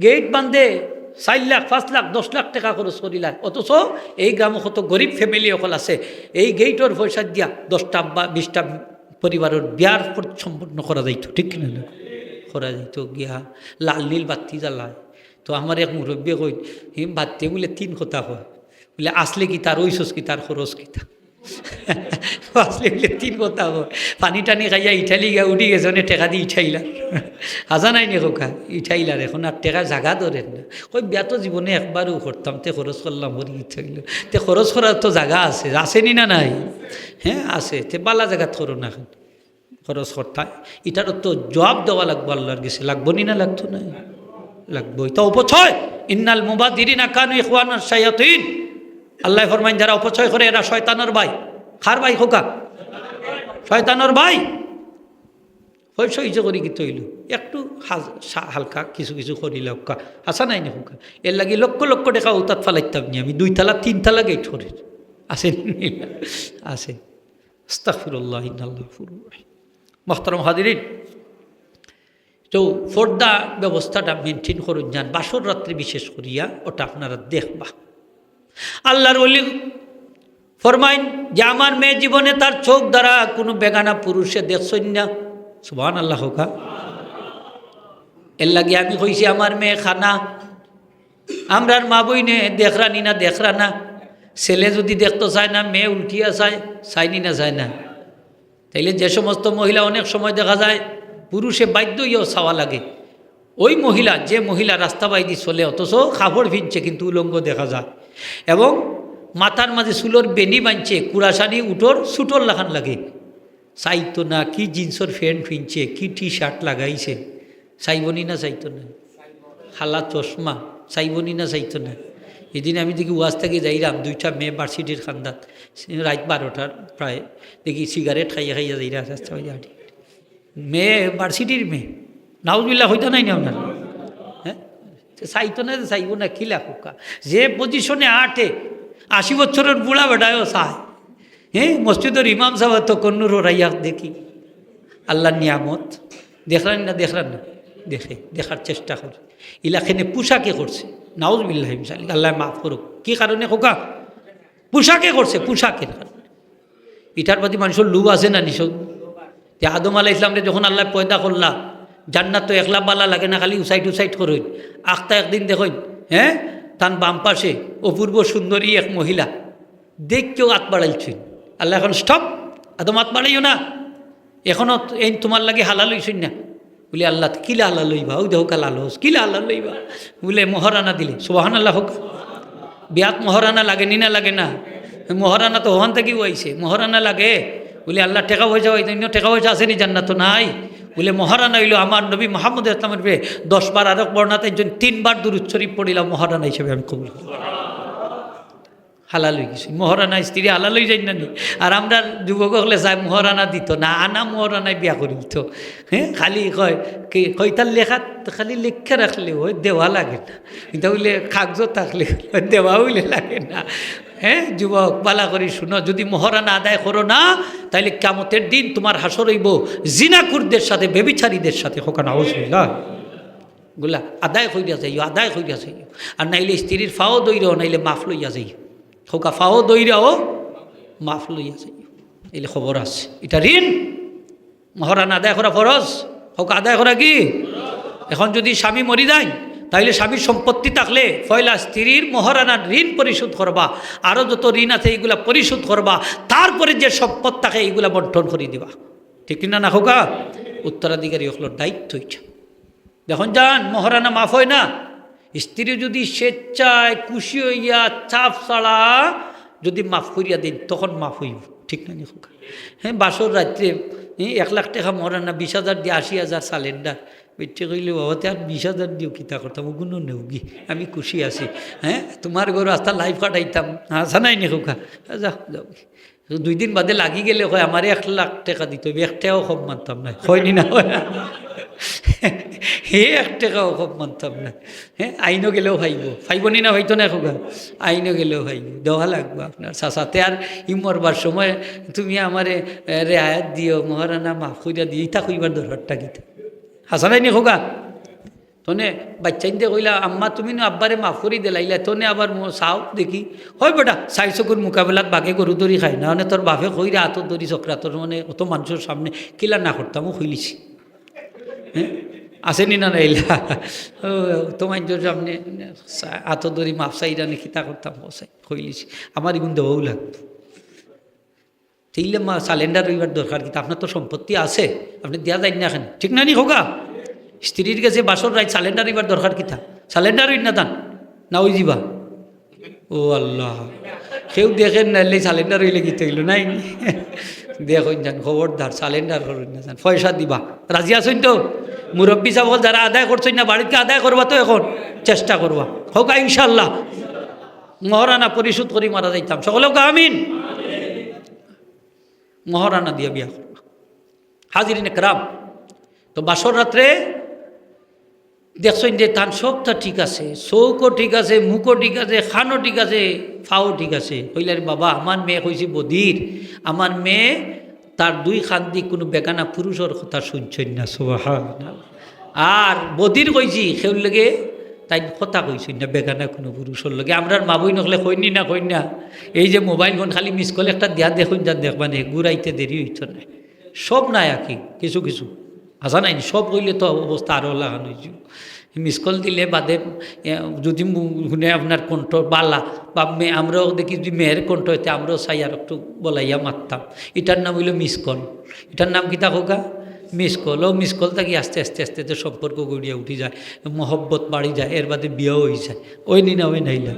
গেইট বান্ধে চাইর লাখ, পাঁচ লাখ, দশ লাখ টেকা খরচ করিলায়, অথচ এই গ্রামো কত গরিব ফ্যামিলি অকল আছে, এই গেইটর পয়সা দিয়া দশটা বা বিশটা পরিবারর বিয়ার পর-, সম্পন্ন করা যাইতো, ঠিক কিনা না? করা যাইতো গিয়া, লাল নীল বাত্তি জ্বালায়। তো আমার এক মুরব্বী কইন, হে বাত্তি বুলে তিন কথা কয়, বুলে আসলে কিতা, রইছস কিতা, খরচ কিতা। আসলে বুলে তিন কথা কয়, পানি টানি খাইয়া ইটালি গিয়া উঠি গেছে, অনে টেকা দি ইটাইলার। হাছা নায় নি কউক্কা, ইটাইলার, এখন আর টেকা জাগা ধরের না। কই বিয়া তো জীবনে একবারউ করতাম, তে খরচ করলাম, করি ইটাইল। তে খরচ করার তো জাগা আছে, আছে নি না নাই? হ্যাঁ, আছে। তে বালা জাগাত করো না কেনে? খরচ করতায়, ইটারও তো জবাব দেওয়া লাগবো আল্লার গেছে, লাগবো নি না? লাগতো না? লাগবো। ইটা অপচয়। ইন্নাল মুবাযযিরিনা কানু ইখওয়ানাশ শায়াতিন। আল্লায় ফরমাইন, যারা অপচয় করে এরা শয়তানর ভাই। কার ভাই কউক্কা? শয়তানর ভাই। পয়সা ইজে করি কিতা অইলো? একটু হাজ-, সা-, হালকা কিছু কিছু করি লাউক্কা। হাছা নায় নি কউক্কা? এরলাগি লক্ষ লক্ষ টেকা উতাত ফালাইতাম নি আমি, দুই তালা তিন তালা গেট করির। আছে নি? আছে। আস্তাগফিরুল্লাহ, ইন্নাল্লাহ গাফুরুর রহিম। মোহতারাম হাজিরিন, তো পর্দা ব্যবস্থাটা maintain করুন যান, বাসর রাত্রে বিশেষ করিয়া ওটা আপনারা দেখবা। আল্লার ওলি ফরমাইন যে, আমার মেয়ে জীবনে তার চোখ দ্বারা কুনু বেগানা পুরুষে দেখছইন না। সুবহানাল্লাহ কউক্কা। এরলাগি আমি কইছি, আমার মেয়ে কানা, আমরার মা বইনে দেখরা নি না, দেখরা না। ছেলে যুদি দেখতো চায় না, মেয়ে উল্টিয়া চায়, চায় নি না, চায় না। তাইলে যে সমস্ত মহিলা অনেক সময় দেখা যায় পুরুষে বাধ্য অইয়াও চাওয়া লাগে, ওই মহিলা, যে মহিলা রাস্তা বাইদি চলে অথচ কাপড় ফিনছে কিন্তু উলঙ্গ দেখা যায়, এবং মাথার মাঝে চুলর বেনি বানছে, কুড়াশানি উটর সুটর লাখান লাগে, চাইতো না, কি জিন্সর প্যান্ট ফিনছে, কি টি শার্ট লাগাইছে, চাইবো নি না চাইতো না? কালা চশমা, চাইবো নি না চাইতো না? এদিন আমি দেখি ওয়াজ থাকি যাইরাম, দুইটা মেয়ে ভার্সিটির কান্দাত, রাইত বারোটার প্রায়, দেখি সিগারেট খাইয়া খাইয়া যাইরা রাস্তা বায়দি আটি। মেয়ে ভার্সিটির মেয়ে, নাউজুবিল্লাহ কইতা নায় নি আপনারা? হ্যাঁ, তে চাইতো না, তে চাইবো না, কিলা কউক্কা? যে পজিশনে আটে, আশি বছরর বুড়া বেটায়ও চায়। হ্যাঁ, মসজিদর ইমাম সাব তো কন্নুর ওরাইয়া দেখি, আল্লার নিয়ামত। দেখরা নি না, দেখরা না? দেখে, দেখার চেষ্টা করে। ইলা কেনে পোশাকে করছে, নাউজুবিল্লাহ মিন যালিক, আল্লায় মাফ করুক। কি কারণে কউক্কা? পোশাকে করছে, পোশাকের কারণে। ইটার প্রতি মানষর লোভ আছে না নি? যে আদম আলাইহিস সালামরে যখন আল্লায় পয়দা করলা, জান্নাত তো একলা বালা লাগে না, খালি উসাইট উসাইট করইন। আখতা একদিন দেখইন, হ্যাঁ, তান বাম পাশে অপূর্ব সুন্দরী এক মহিলা, দেখিয়াউ আত বাড়াইছইন। আল্লায় কইন, "Stop, আদম, আত বাড়াইও না, এখনো এইন তুমার লাগি হালাল অইছইন না।" বুলে, "আল্লাহ, কিলা হালাল অইবা? অউ দেখউক্কা লালচ, কিলা হালাল অইবা?" বুলে, "মহরানা দিলে।" সুবহানাল্লাহ কউক্কা। বিয়াত মহরানা লাগে নি না লাগে না? মহরানা তো হন থাকিউ আইছে, মহরানা লাগে। বুলে, "আল্লাহ, টেকা পয়সা অইতো, অইন্য টেকা পয়সা আছে নি জান্নাতো? নাই।" বুলে, "মহরানা অইলো আমার নবী মুহাম্মদ ইসলামের উপরে দশ বার, আরক বর্ণনাত আনছইন, তিনবার দুরূদ শরীফ পড়িলাম, মহরানা হিসাবে আমি কবুল করি।" হালাল অইগেছে। মহরানা স্ত্রী হালাল অইযাইন না নি? আর আমরার যুবক অকলে চায় মহরানা দিতো না, আনা মহরানায় বিয়া করিলিতো। হ্যাঁ, খালি কয়, কি, কইতার লেখাত খালি লেখা রাখলে অয়, দেওয়া লাগে না। ইটা বুলে কাগজো থাকলে অয়, দেওয়া বুলে লাগে না। হ্যাঁ, যুবক, বালা করি হুনো, যুদি মহরানা আদায় করো না, তাইলে কিয়ামতের দিন তুমার হাশর অইবো জিনাকুরদের সাথে, ব্যভিচারীদের সাথে। কউক্কা নাউজুবিল্লাহ। ইগুলা আদায় করিয়া যাইও, আদায় করিয়া যাইও। আর নাইলে স্ত্রীর পাও ধরিয়াও, নাইলে মাফ লইয়া যাইও। কউক্কা, পাও ধরিয়াও মাফ লইয়া যাইও। ইলে খবর আছে। ইটা ঋণ, মহরানা আদায় করা ফরজ। কউক্কা, আদায় করা কি? এখন যুদি স্বামী মরি যায়, তাইলে স্বামীর সম্পত্তি থাকলে পয়লা স্ত্রীর মহরানার ঋণ পরিশোধ করবা, আরো যত ঋণ আছে ইগুলা পরিশোধ করবা, তারপরে যে সম্পদ থাকে ইগুলা বন্টন করি দিবা। ঠিক না, না কউক্কা? উত্তরাধিকারী অকলর দায়িত্ব ইটা। দেখইন যান, মহরানা মাফ অয় না। স্ত্রী যুদি স্বেচ্ছায় খুশি অইয়া চাপ ছাড়া যুদি মাফ করিয়া দেইন, তখন মাফ অইবো। ঠিক না নি কউক্কা? হ্যাঁ, বাসর রাত্রে, হ্যাঁ, এক লাখ টেকা মহরানা, বিশ হাজার দি আশি হাজার surrender। বেটিয়ে কইলে, "বাবা, তে আর বিশ হাজার দিও কিতা করতাম, অগুনও নেওগি, আমি খুশি আছি। হ্যাঁ, তুমার ঘরো আস্তা life কাটাইতাম।" হাছা নায় নি কউক্কা? যাও, যাও। দুই দিন বাদে লাগি গেলে কয়, "আমারে এক লাখ টেকা দিতে অইবো, এক টেকাও কম মানতাম নায়।" কয় নি না? হে, এক টেকাও কম মানতাম নায়। হ্যাঁ, আইনো গেলেও পাইবো। পাইবো নি না, পাইতো না কউক্কা? আইনো গেলেও পাইবো। দেওয়া লাগবো আপনার চাচাতে। আর ই মরবার সময় তুমি আমারে, এ, রেহায়াত দিও, মহরানা মাফ করিয়া দিও, ইতা কইবার দরকারটা কিতা? হাছা নায় নি কউক্কা? তনে বাইচ্চাইন্তে কইলা, "আম্মা, তুমি নু আব্বারে মাফ করি দিলাইলা।" তনে আবার ম-, চাও দেখি। "অয় বেটা, চাইর চকুর মোকাবেলাত বাঘে গরু ধরি খায় না, মানে তোর বাপে কইরা আতো ধরি চক্রাতর, মানে অত মানষর সামনে কিলা না করতাম, অউ কইলিছি।" হ্যাঁ? আছে নি না নাইলা? ও, তো মাইনষর সামনে আতো ধরি মাফ চাইরা নি, কিতা করতাম, কইলিছি, আমার ইগুন দেওয়াও লাগবো। তেইলে মা সালেন্ডার অইবার দরকার কিতা? আপনার তো সম্পত্তি আছে, আপনে দিয়া যাইন না কেনে, ঠিক না নি? কউক্কা, স্ত্রীর গেছে বাসর রাইত সালেন্ডার অইবার দরকার কিতা? সালেন্ডার অইন না তান, না অই যিবা। ও আল্লাহ, কেউ দেখেন না, এলে সালেন্ডার অইলে কিতা অইলো, নাই নি? দেখইন যান, খবরদার সালেন্ডার করইন না যান, পয়সা দিবা। রাজি আছইন তো? মুরব্বি সাব অকল যারা আদায় করছইন না, বাড়িত গিয়া আদায় করবা তো, এখন চেষ্টা করবা, কউক্কা ইনশাআল্লাহ। মহরানা পরিশোধ করি মারা যাইতাম। সকলে কউক্কা আমিন। মহরানা দিয়া বিয়া করবা। হাজিরিন একরাম, তো বাসর রাত্রে দেখছইন যে তান সবটা ঠিক আছে, চউখও ঠিক আছে, মুখও ঠিক আছে, কানও ঠিক আছে, পাও ঠিক আছে। কইলা, "রে বাবা, আমার মেয়ে কইছি বধির, আমার মেয়ে তার দুই কানদি কুনু বেগানা পুরুষর কথা হুনছইন না।" সুবহানাল্লাহ। আর বধির কইছি, কেউর লগে তাইন কথা কইছইন না, বেগানা কুনু পুরুষর লগে। আমরার মা-বইন অকলে কইন নি না, কইন না? এই যে মোবাইল ফোন, খালি মিস কল একটা দিয়া দেখইন যান, দেখবা নে, ঘুরাইতে দেরি অইতো নায়। সব নায় আর কি, কিছু কিছু। আছা নায় নি, সব কইলে তো অবস্থা আরো লাখান অইযিবো। মিস কল দিলে বাদে, এ, যুদি মু-, হুনে আপনার কণ্ঠ বালা, বা মে-, আমরাও দেখি যুদি মেয়ের কণ্ঠ অইতে, আমরাও চাই আর একটু বলাইয়া মাততাম। ইটার নাম অইলো মিস কল। ইটার নাম কিতা কউক্কা? Miss call. ও মিস কল থাকি আস্তে আস্তে আস্তে আস্তে সম্পর্ক গড়িয়া উঠি যায়, মহব্বত বাড়ি যায়, এর বাদে বিয়াও অই যায়। অয় নি না, অয় নাইলা?